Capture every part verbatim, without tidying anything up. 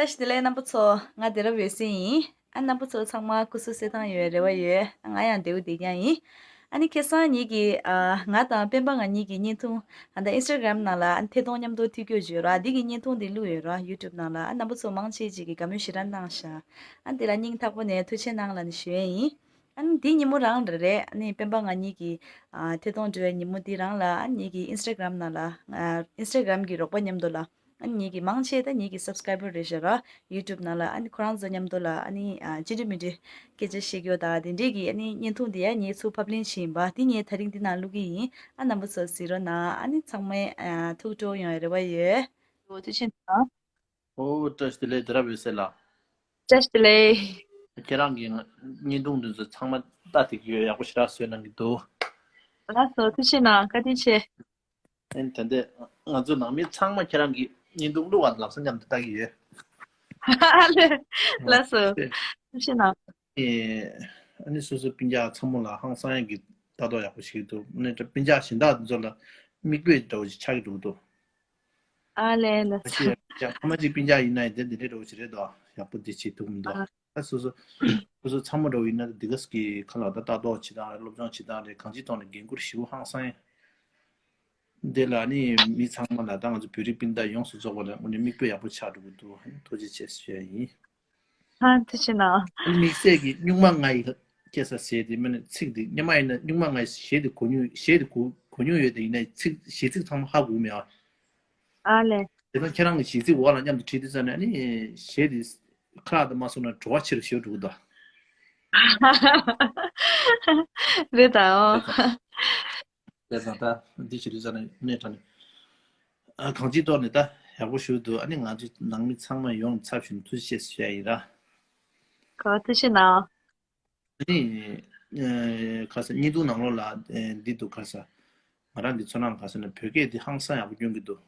བཀྲ་ཤིས་བདེ་ལེགས་རྣམ་པ་ཚོ། ང་བདེ་རབ་འོད་ཟེར་ཡིན། ཨ་རྣམ་པ་ཚོ་ཚང་མ་སྐུ་གཟུགས་གསལ་ཐང་ཡོད་རེ་བ་ཡོད། ཨ་ང་ཡང་བདེ་པོ་བདེ་རྐྱང་ཡིན། ཨ་ནི་ཁ་སང་ངེད་ཀྱི་ཨ་ང་དང་སྤེན་པ་ང་གཉིས་ཀྱི་བརྙན་ཐུང་ཨ་ད་ཨིན་སི་ཊ་གྷ་རམ་ནང་ལ་ཨ་ཐད་གཏོང་མཉམ་དུ་མཐུད་སྐྱོད་བྱོས་ར། འདི་གི་བརྙན་ཐུང་འདི་བླུགས་ཡོད་ར། ཡུ་ཊུབ་ནང་ལ་ཨ་རྣམ་པ་ཚོ་མང་ཆེ་ཅིག་གིས་དགའ་མོས་ཞེ་དྲག་གནང་ཤག་ཨ་འདི་ལ་སྙིང་ཐག་པ་ནས་ཐུགས་རྗེ་གནང་ལབ་ནས་ཞུ་ཡས་ཡིན། ཨ་ནི་འདི་ཉིན་མོ་རང་རེད་རེད། ཨ་ནི་སྤེན་པ་ང་གཉིས་ཀྱི་ཨ་ཐད་གཏོང་འབྲི་བའི་ཉིན་མོ་འདི་རང་ལ་ཨ་ངེད་ཀྱི་ཨིན་སི་ཊ་གྷ་རམ་ནང་ལ་ཨ་ཨིན་སི་ཊ་གྷ་རམ་གྱི་རོགས་པ་མཉམ་དུ་ལ། ཨ་ནི་ངེད་ཀྱི་མང་ཆེ་ད་ངེད་ཀྱི་སབ་སི་ཀ་རའི་བར་རེད་ཤག་ར། ཡུ་ཊུབ་ནང་ལ་ཨ་ནི་ཁོ་རང་ཚོ་མཉམ་དུ་ལ་ཨ་ནི་ཨ་ཅི་འདྲ་མི་འདྲ་སྐད་ཆ་བཤད་རྒྱུ་དང་དེ་འདྲས་ཀྱི་ཨ་ནི་བརྙན་ཐུང་འདི་ཡ་ངས་ཚུར་ཕབ་ལེན་བྱས་ཡིན་པ། འདི་ངས་ད་རིང་འདི་ནང་བླུག་གི་ཡིན། ཨ་རྣམ་པ་ཚོ་གཟིགས་རོགས་གནང་། ཨ་ནི་ཚང་མས་ཨ་ཐུགས་སྤྲོ་ཡོང་བའི་རེ་བ་ཡོད། ཨོ་ཐུགས་རྗེ་གནང་། ཨོ་བཀྲ་ཤིས་བདེ་ལེགས་བདེ་རབ་འོད་ཟེར་ལགས། བཀྲ་ཤིས་བདེ་ལེགས། ཁྱེད་རང་གི་བརྙན་ཐུང་འདི་ཚོ་ཚང་མ་ལྟ་ཐུབ་ཀྱི་ཡོད། ཡག་པོ་ཞེ་དྲག་བཟོས་གནང་གི་འདུག་ལགས་སོ། ཐུགས་རྗེ་གནང་། བཀའ་དྲིན་ཆེ། ཨེ་ད་ལྟ་ང་ཚོ་ནང་མི་ཚང་མ་ཁྱེད་རང་གི་བརྙན་ཐུང་བླུགས་པ་ལམ་སང་མཉམ་དུ་ལྟ་གི་ཡོད། ལགས་སོ། ཐུགས་རྗེ་གནང་། ཨེ་ཨ་ནི་སོ་སོ་སྤུན་ཀྱག་ཚང་མ་ལ་ཧང་སང་ཡག་གི་ལྟ་རྟོག་ཡག་པོ་ཞིག་འདུག་ཨ་ནི་སྤུན་ཀྱག་གཞན་དག་ཚོ་ལ་མིག་དཔེ་འདྲ་བོ་ཞིག་ཆགས་ཀྱི་འདུག་འདུག་ཨ་ལས་ལགས་སོ། ཡ་ཕ་མ་གཅིག་སྤུན་ཀྱག་ཡིན་ན་ཡང་དེ་འདི་འདྲའི་འདྲ་བོ་ཞིག་རེད་དོ། ཡག་པོ་འདི་བྱེད་ཐུབ་མི་འདུག་ཨ། ད་སོ་སོ་སོ་སོ་ཚང་མ་འདྲ་བོ་ཡིན་ན་འདི་ག་ས་གི་ཁ་ལག་ད་ལྟ་རྟོག་བྱེད་སྟངས་རེད། སློབ་སྦྱོང་བྱེད་སྟངས་རེད། གང་ཅིའི་ཐོག་ནས་འགན་འཁུར་ཞེ་པོ་ཧང་སང་ཡ། འདི་ལ་ནི་མི་ཚང་མ་ལ་ད་ང་ཚོ་བོད་རིགས་སྤུན་ཟླ་ཡོངས་སུ་རྫོགས་པ་ལ་དངོས་གནས་མིག་དཔེ་ཡག་པོ་ཆགས་འགྲོ་གི་འདུག་ཐུགས་རྗེ་ཆེ་ཞུ་ཡ་ཡིན། ཨ་ཐུགས་རྗེ་གནང་། དམིགས་བསལ་གྱི་སྨྱུག་མ་ལྔ་ཡི་སྐྱེ་ས་ཟེར་དེ་མིན་ན་ཚིག་འདི་སྔོན་མ་ཡིན་ན་སྨྱུག་མ་ལྔ་ཡི་གཞས་དེ་གོ་མྱོང་གཞས་དེ་གོ་གོ་མྱོང་ཡོད་དེ་ཡིན་ན་ཚིག་གཞས་ཚིག་ཚང་མ་ཧ་གོ་མེད་ཨ། ཨ་ལས། དེ་ན་ཁྱེད་རང་གི་གཞས་ཚིག་འོག་ལ་མཉམ་དུ་བྲིས་དུས་ཙམ་ནས་ཨ་ནི་གཞས་དེ་ཁ་ལག་དང་མ་སོང་ན་བྲོ་བ་ཆེ་རུ་ཞེ་པོ་འགྲོ་གི་འདུག་རེད་ད་ཨོ། བྱས་ཙང་ད་འདི་བྱེད་དུས་ཙམ་ནས་གནས་དྲང་ནས་ཨ་གང་ཅིའི་ཐོག་ནས་ད་ཡག་པོ་ཞུ་འདུག་ཨ་ནི་ང་ཚོ་ནང་མི་ཚང་མ་ཡོངས་ཚབ་ཞུས་ནས་ཐུགས་རྗེ་ཆེ་ཞུ་ཡ་ཡིན་ར། ག་ཐུགས་རྗེ་གནང་། ཨ་ནི་ཨ་ག་ས་བརྙན་ཐུང་ནང་ལོགས་ལ་ཨ་འདི་འདུག་ག་ས་ང་རང་གི་ཚོར་སྣང་ག་ས་ནས་བོད་སྐད་འདི་ཧང་སང་ཡག་པོ་སྐྱོན་གྱི་འདུག་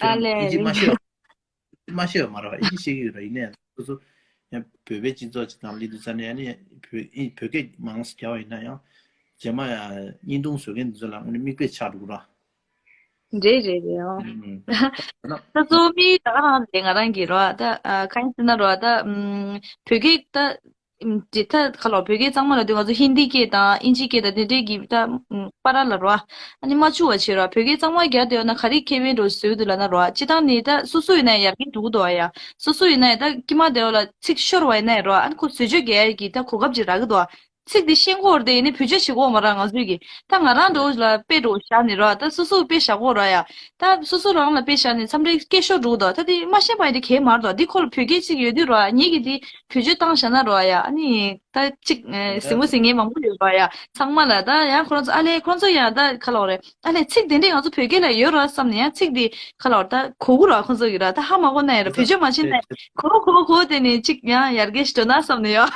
ཨ་ཁྱེད་རང་ཨིན་ཇི་མ་ལས། ཤེས་མ་ཤེས་པ་མ་རེད་བ། ཨིན་ཇི་ཤེས་ཀྱི་ཡོད་ར། ཡིན་ནའི་སོ་སོ་ཡང་བོད་པའི་སྤྱི་ཚོགས་ཅིག་དང་སླེབས་དུས་ཙམ་ནས་ཨ་ནི་བོད་ཨིན་བོད་སྐད་མང་ཙམ་རྒྱག་པ་ཡིན་ན་ཡང་རྗེས་མ་ཡང་བརྙན་ཐུང་བཟོ་མཁན་དེ་ཚོ་ལ་དངོས་གནས་མིག་དཔེ་ཆགས་འགྲོ་གི་ར། རེད་རེད་རེད་ཨོ། ཨུམ། ད་གཙོ་བོ་མི་ད་ག་རང་རེད། ང་རང་གི་ར་ད་ཨ་གང་ཡིན་ཟེར་ན་ར་ད་ཨུམ་བོད་སྐད་ད་ཨུམ་ཇི་ད་ག་ལོ་བོད་སྐད་གཙང་མ་ལབ་དུས་ང་ཚོ་ཧིན་དི་སྐད་དང་ཨིན་ཇི་སྐད་དང་དེ་འདྲའི་གི་ད་ཨུམ་བར་ལ་ར་ཨ་ནི་མ་འཆུག་པ་བྱེད་ར། བོད་སྐད་གཙང་མ་རྒྱག་བསྡད་ཡོད་ན་ག་རེ་ཁེ་ཕན་འགྲོ་ཟེར་དུས་ལབ་ན་ར་སྤྱིར་བཏང་ནི་ད་སོ་སོ་ཡིན་ན་ཡར་རྒྱས་འགྲོ་གི་འདུག་ཨ་ཡ། སོ་སོ་ཡིན་ན་ཡང་ད་དཀྱིལ་མ་དེ་བ་ལ་ཚིག་ཤོར་བ་ཡིན་ན་ཡང་ར་ཨ་ནི་ཁོ་བཟོ་བཅོས་རྒྱག་ཡ་གི་ད་གོ་སྐབས་ཅིག་རག་གི་འདུག་ཨ། ཚིག་འདི་ཤེས་དགོས་རེད་དེ་ཡིན་ནའི་བེད་སྤྱོད་བྱེད་དགོས་མ་རེད་ང་ཚོས་ཀྱི། ད་ང་རང་འདྲ་བོ་ལ་དཔེ་འདྲ་བོ་བཞག་ནས་ར་ད་སོ་སོ་དཔེ་བཞག་དགོས་ར་ཡ། ད་སོ་སོ་རང་ལ་དཔེ་བཞག་ནས་འཚམས་འདྲི་སྐད་ཤོར་འགྲོ་གི་འདུག་ད་དེ་མ་ཤེས་པ་ཡིན་དེ་གལ་མ་རེད་དོ། འདི་ཁོ་ལ་བོད་སྐད་ཅིག་ཡོད་དུས་ར་ངེད་ཀྱིས་འདི་བེད་སྤྱོད་བཏང་བཞག་ན་ར་ཡ་ཨ་ནི་ད་ཅིག་ཟིང་མོ་ཟིང་ངེ་མང་པོ་ཡོད་ར་ཡ། ཚང་མ་ལ་ད་ཡང་ཁོ་རང་ཚོ་ཨ་ལས་ཁོ་རང་ཚོ་ཡང་ད་ག་ལོག་རེད། ཨ་ལས་ཚིག་དེ་འདྲས་ང་ཚོ་བོད་སྐད་ལ་ཡོད་ར་བསམ་ནས་ཡང་ཚིག་འདི་ག་ལོག་ད་གོ་གི་ར་ཁོ་ཚོ་གི་ར་ད་ཧ་མ་གོ་ན་ཡང་ར་བེད་སྤྱོད་མ་བྱེད་ན་གོ་གོ་གོ་དེ་ནས་ཅིག་ཡང་ཡར་རྒྱས་ཞིག་འགྲོ་ན་བསམ་ནས་ཡོད།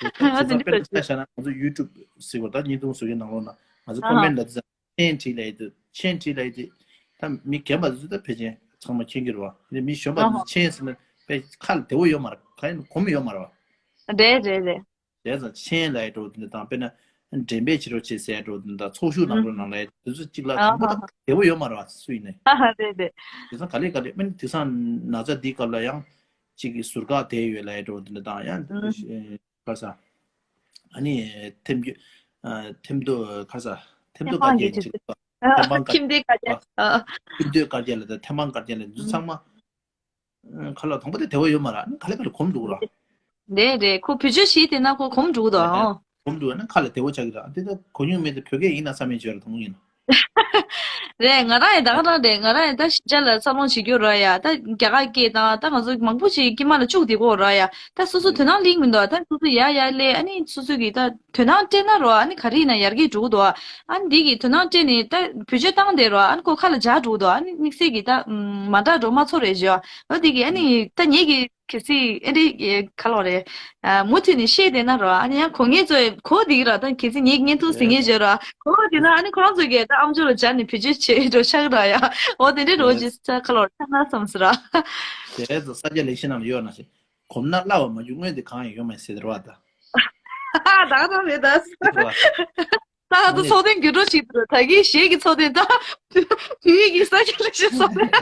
ཨ་དེ་འདྲས་བེད་སྤྱོད། ང་ཚོ་ཡུ་ཊུབ་ཟེར་བ་ད་བརྙན་ཐུང་བཟོ་གི་ནང་ལོགས་ན་ང་ཚོ་ཨ་ཧ། ཀོ་མེན་ཊི་ལ་དེ་ཚ་མཆན་བྲིས་ལ་ཡི་དེ་མཆན་བྲིས་ལ་ཡི་དེ་ད་མི་རྒན་པ་དེ་ཚོ་ད་ཕལ་ཆེར་ཚང་མ་མཁྱེན་གྱི་རེད་བ། དེ་མི་གཞོན་པ་ཨ་དེ་ཧ། ཚོ་མཆན་ཟེར་ན་དཔེ་ཁ་ལ་བདེ་བོ་ཡོད་མ་རེད། ག་ཡིན་ན་གོ་མི་ཡོད་མ་རེད་བ། རེད་རེད་རེད། བྱས་ཙང་མཆན་ལ་ཡི་འགྲོ་དེ་འདྲ་དང་དཔེར་ན་འགྲེམས་སྤེལ་བྱེད་རོགས་བྱེད་ཟེར་འགྲོ་དེ་འདྲ་དང་ཚོགས་ཞུགས་གནང་རོགས་གནང་ལ་ཡི་དེ་ཚོ་གཅིག་ལ་ཨ་དང་པོ་ཧ་ད་ཧ། བདེ་བོ་ཡོད་མ་རེད་བ་སུ་ཡིན་ནའི། ཨ་ཧ་རེད་རེད། དེང་སང་ག་ལེ་ག་ལེ་དཔེར་ན་དེང་སང་ན་ཚ་འདིའི་སྐབས་ལ་ཡང་གཅིག་གི་ཟུར་བཀག་བསྡད་ཡོད་ལ་ཡི་འགྲོ་དེ་འདྲ་དང་ཡང་ཨ་ཧ། ག་རེ་ཟ། ཨ་ནི་ཐེམ་རྒྱུ་ཨ་ཐེམ་ཐོ་ག་རེ་ཟ། ཐེམ་ཐོ་བཀའ་རྒྱ་ཡིན་ཅིག་ཐེམ་ཐོ་བཀའ་ཁྱིམ་སྡེ་བཀའ་རྒྱ། ཨ། ཁྱིམ་སྡེ་བཀའ་རྒྱ་ལ་དང་ཐེམ་ཐོ་བཀའ་རྒྱ་ལ་འདི་ཚང་མ་ཨ་ཁ་ལ་དང་པོ་དེ་བདེ་བོ་ཡོད་མ་རེད། ཨ་ནི་ག་ལེ་ག་ལེ་གོམས་འགྲོ་གི་ར། རེད་རེད། ཁོ་བེད་སྤྱོད་བྱེད་བསྡད་ན་ཁོ་གོམས་འགྲོ་གི་འདུག་ཨ། གོམས་འགྲོ་ན་ཁ་ལ་བདེ་བོ་ཆགས་ཀྱི་ར། འདི་ད་གོ་མྱོང་མེད་དེ་བོད་སྐད་ཡིན་ན་བསམ་མེད་བརྗོད་ར་དང་པོ་ཡིན་ན། རེད། ང་རང་ཡང་ད་ག་རང་རེད། ང་རང་ཡང་ད་གཞིས་ཆགས་ལ་འཚར་ལོངས་བྱེད་རྒྱུ་ར་ཡ། ད་རྒྱ་གར་སྐད་དང་ད་ང་ཚོ་མང་པོ་ཞིག་དཀྱིལ་མ་ལ་བཅུག་བསྡད་ཀྱི་ཡོད་ར་ཡ། ད་སོ་སོ་དོ་སྣང་སླེབས་མི་འདུག་ད་སོ་སོ་ཡ་ཡ་སླེབས་ཨ་ནི་སོ་སོ་གི་ད་དོ་སྣང་སྤྲད་ན་ར་ཨ་ནི་ག་རེ་ཡིན་ན་ཡར་རྒྱས་འགྲོ་གི་འདུག་ཨ་ནི་འདི་གི་དོ་སྣང་སྤྲད་ནས་ད་བེད་སྤྱོད་བཏང་བསྡད་ར་ཨ་ནི་ཁོ་ཁ་ལ་འཇགས་འགྲོ་གི་འདུག་ཨ་ནི་དམིགས་བསལ་གི་ད་མ་འདྲ་འགྲོ་མ་ཚོར་རེད་ཞུ། འོ་འདི་གི་ཨ་ནི་ད་ངེད་ཀྱི་གལ་སྲིད་ཨེ་འདྲའི་ག་ལོ་རེད། ཨ་མུ་མཐུད་ནས་བཤད་བསྡད་ན་རོ། ཨ་ནི་ཡང་གོ་ངེས་ཚོས་གོ་བསྡད་ཀྱི་ར། ད་གལ་སྲིད་ངེད་ཀྱི་བརྙན་ཐུང་གཟིགས་མཁན་བྱས་ར་གོ་བསྡད་ན་ཨ་ནི་ཁོ་རང་ཚོས་ཀྱིས་ད་ཨམ་ཅོག་ལ་སྦྱར་ནས་བེད་སྤྱོད་བྱེད་འགྲོ་ཆགས་ར་ཡ། འོ་དེ་འདྲའི་རོ་ཇི་ས་ག་ལོ་ཆགས་ན་བསམ་ཟེར་ར། དེ་ཚོ་ས་སྐྱ་ལེགས་བཤད་ནང་ལ་ཡོད་ན་ཞིག་གོམས་ན་སླ་བ་མ་རྒྱུག་སྔོན་དེ་གང་ཡང་ཡོད་མ་ཟེར་ར་བ་ད། ད་ག་རང་རེད་ད། ད་ང་ཚོ་ཚོགས་ཐེངས་འགྱུར་འགྲོ་ཞིག་འདུག་ད་གིན་གཞས་ཀྱི་ཚོགས་ཐེངས་ད་བོད་ཡིག་གི་ས་སྐྱ་ལེགས་བཤད་ཚོགས་ཐེངས།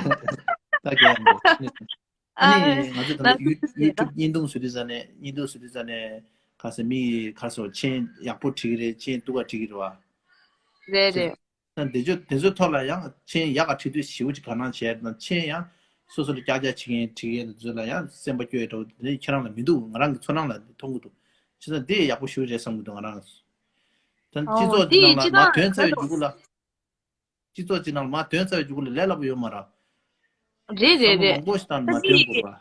ད་ག་རང་རེད། ཨ་ནི་ང་ཚོ་ད་ལྟ་ཡུ་ཡུ་ཊུབ་བརྙན་ཐུང་བཟོ་དུས་ཙ་ནས་བརྙན་ཐུང་བཟོ་དུས་ཙ་ནས་ག་ས་མི་ག་ས་མཆན་ཡག་པོ་བྲིས་ཀྱི་རེད། མཆན་སྡུག་ག་བྲིས་ཀྱི་རེད་བ། རེད་རེད། ད་འདི་ཚོ་དེ་ཚོའི་ཐོག་ལ་ཡང་མཆན་ཡག་ག་བྲིས་དུས་ཞེ་པོ་ཅིག་དགའ་སྣང་བྱས་དང་། མཆན་ཡང་སོ་སོ་ལ་ཀྱག་ཀྱག་བྱེད་མཁན་བྲིས་མཁན་དེ་ཚོ་ལ་ཡང་སེམས་པ་སྐྱོ་ཡ་འདྲ་བོ་དེ་ནས་ཁྱེད་རང་ལ་མི་འདུག་ང་རང་གི་ཚོར་སྣང་ལ་མཐོང་གི་འདུག་བྱས་ཙང་འདི་ཡག་པོ་ཞེ་པོ་རེད་བསམ་གི་འདུག་ང་རང་། ད་སྤྱི་ཨོ་ཚོགས་ཀྱི་དེ་ནང་ལ་སྤྱི་མར་བཏང་དོན་རྩ་བའི་མཇུག་གུ་ལ། སྤྱི་ཚོགས་ཀྱི་ནང་ལ་མར་དོན་རྩ་བའི་མཇུག་གུ་ལ་ལས་སླ་པོ་ཡོད་མ་རེད། རེད་རེད་རེད། བསམ་བློ་མང་པོ་ཞིག་བཏང་ནས་མར་དོན་དགོས་པ།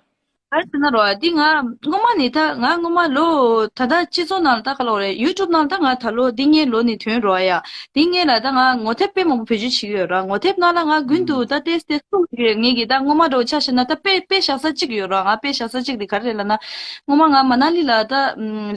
ག་རེ་ཟེར་ན་རོ། འདི་ང་སྔོན་མ་ནས་ད་ང་སྔོན་མ་ལོ་ད་ལྟ་སྤྱི་ཚོགས་ནང་ལ་ད་ག་ལབ་དགོས་རེད། ཡུ་ཊུབ་ནང་ལ་ད་ང་ད་ལོ་འདི་སྔའི་ལོ་ནས་ཐོན་རོ་ཡ། འདི་སྔའི་ལ་ད་ང་ངོ་དེབ་དཔེ་མང་པོ་བེད་སྤྱོད་བྱེད་ཀྱི་ཡོད་ར། ངོ་དེབ་ནང་ལ་ང་རྒྱུན་དུ་ད་ཏོག་ཙམ་ཏོག་ཙམ་ཡོད། ངེད་ཀྱི་ད་སྔོན་མ་འདྲ་བོ་ཆ་བཞག་ན་ད་དཔེ་དཔེ་བཞག་ས་གཅིག་ཡོད་ར། ང་དཔེ་བཞག་ས་གཅིག་དེ་ག་རེ་རེད་ལབ་ན། སྔོན་མ་ང་མ་ན་ལི་ལ་ད་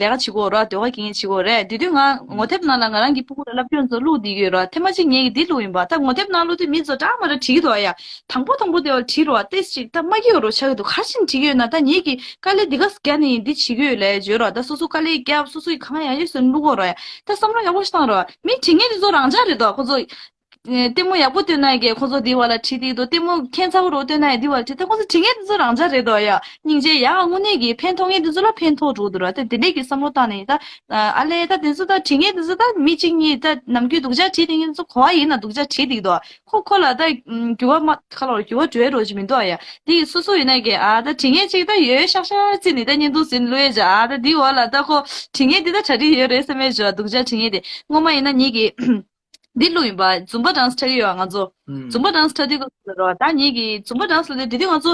ལས་ཀ་བྱེད་ཀྱི་ཡོད་ར། ཟློས་གར་གྱི་ངེད་བྱེད་ཀྱི་ཡོད་རེད། དེ་དུས་ང་ངོ་དེབ་ནང་ལ་ང་རང་གི་སྤུ་གུ་ལ་བསླབ་སྐྱོན་ཚོ་བླུགས་བསྡད་ཀྱི་ཡོད་ར། ཐེངས་མ་གཅིག་ངེད་ཀྱི་འདི་བླུགས་ཡིན་པ། ད་ངོ་དེབ་ནང་བླུགས་དུས་མི་ཚོ་འདྲ་མ་འདྲ་བྲིས་ཀྱི་འདུག་ཡ། དང་པོ་དང་པོ་དེ་བ་བྲིས་རོགས། ཏོག་ཙམ་ཅིག་ད་མ་སྐྱིད་རོགས་ཆགས་ཀྱི་འདུག་ག་རེ་བྱས་ནས་བྲིས་ཀྱི་ཡོད་ན། ད་ངེད་ཀྱིས་དཀའ་ལས་འདི་ག་ཙམ་བརྒྱབ་ནས་འདི་བྱེད་ཀྱི་ཡོད་ལབ་བརྗོད་རོགས། ད་སོ་སོ་དཀའ་ལས་བརྒྱབ། སོ་སོ་ཡི་གང་ཡང་ཡོད་ཟེར་བླུག་གོ་རོགས་ཡ། ད་བསམ་བློ་ཡག་པོ་ཞིག་བཏང་རོགས། མི་བྲིས་མཁན་དེ་ཚོ་རང་འཇགས་རེད་དོ། ཁོ་ཚོ་ལྟད་མོ་ཡག་པོ་སྟོན་ན་ཡང་ཁོ་ཚོ་འདི་བ་ལ་བྲིས་བསྡད་འདུག་ལྟད་མོ་ཁྱད་མཚར་པོ་རོ་སྟོན་ན་ཡང་འདི་བ་ལ་བྲིས། ད་ཁོ་ཚོ་བྲིས་མཁན་དེ་ཚོ་རང་འཇགས་རེད་དོ་ཡ། སྙིང་རྗེ་ཡ། དངོས་གནས་ཀྱི་ཕན་ཐོགས་མཁན་དེ་ཚོ་ལ་ཕན་ཐོགས་འགྲོ་འདུག་ར། ད་དེ་འདྲས་ཀྱི་བསམ་བློ་བཏང་ནས་ད། ཨ་ལས། ད་དེ་ཚོ་ད་བྲིས་མཁན་དེ་ཚོ་ད་མི་གཅིག་གཉིས་ད་ནམ་རྒྱུན་སྡུག་ཅག་བྲིས་བསྡད་མཁན་ཚོ་གོ་བ་ཡིན་ན་སྡུག་ཅག་བྲིས་བསྡད་འདུག་ཁོ་ཁོ་ལ་ད་འགྱུར་བ་མ་ཁ་ལོ་འགྱུར་བ་འགྲོ་ཡ་རོ་ཅིག་མི་འདུག་ཡ། དེ་ཡི་སོ་སོ་ཡིན་ན་གི་ཨ་ད་བྲིས་མཁན་གཅིག་ད་ཡོད་ཤག་ཤག་བརྩིས་ནས་ད་བརྙན་ཐུང་ཟིན་བླུག་ཡ་ཅིག་ཨ་ད་འདི་བ་ལ་ད་ཁོ་བྲིས་མཁན་འདི་ད་གྲ་སྒྲིག་ཡོད་རེད་བསམ་ཡ་ཅིག་སྡུག་ཅག་བྲིས་མཁན་དེ། སྔོན་མ་ཡིན་ན་ངེད་ཀྱི་འདི་བླུགས་ཡིན་པ། ཛུམ་བ་ཌན་སི་འཁྲབ་ཀྱི་ཡོད་ང་ཚོ། ཛུམ་བ་ཌན་སི་འཁྲབ་དུས་སྐབས་སུ་རོ། ད་ངེད་ཀྱི་ཛུམ་བ་ཌན་སི་ལ་དེ་དུས་ང་ཚོ་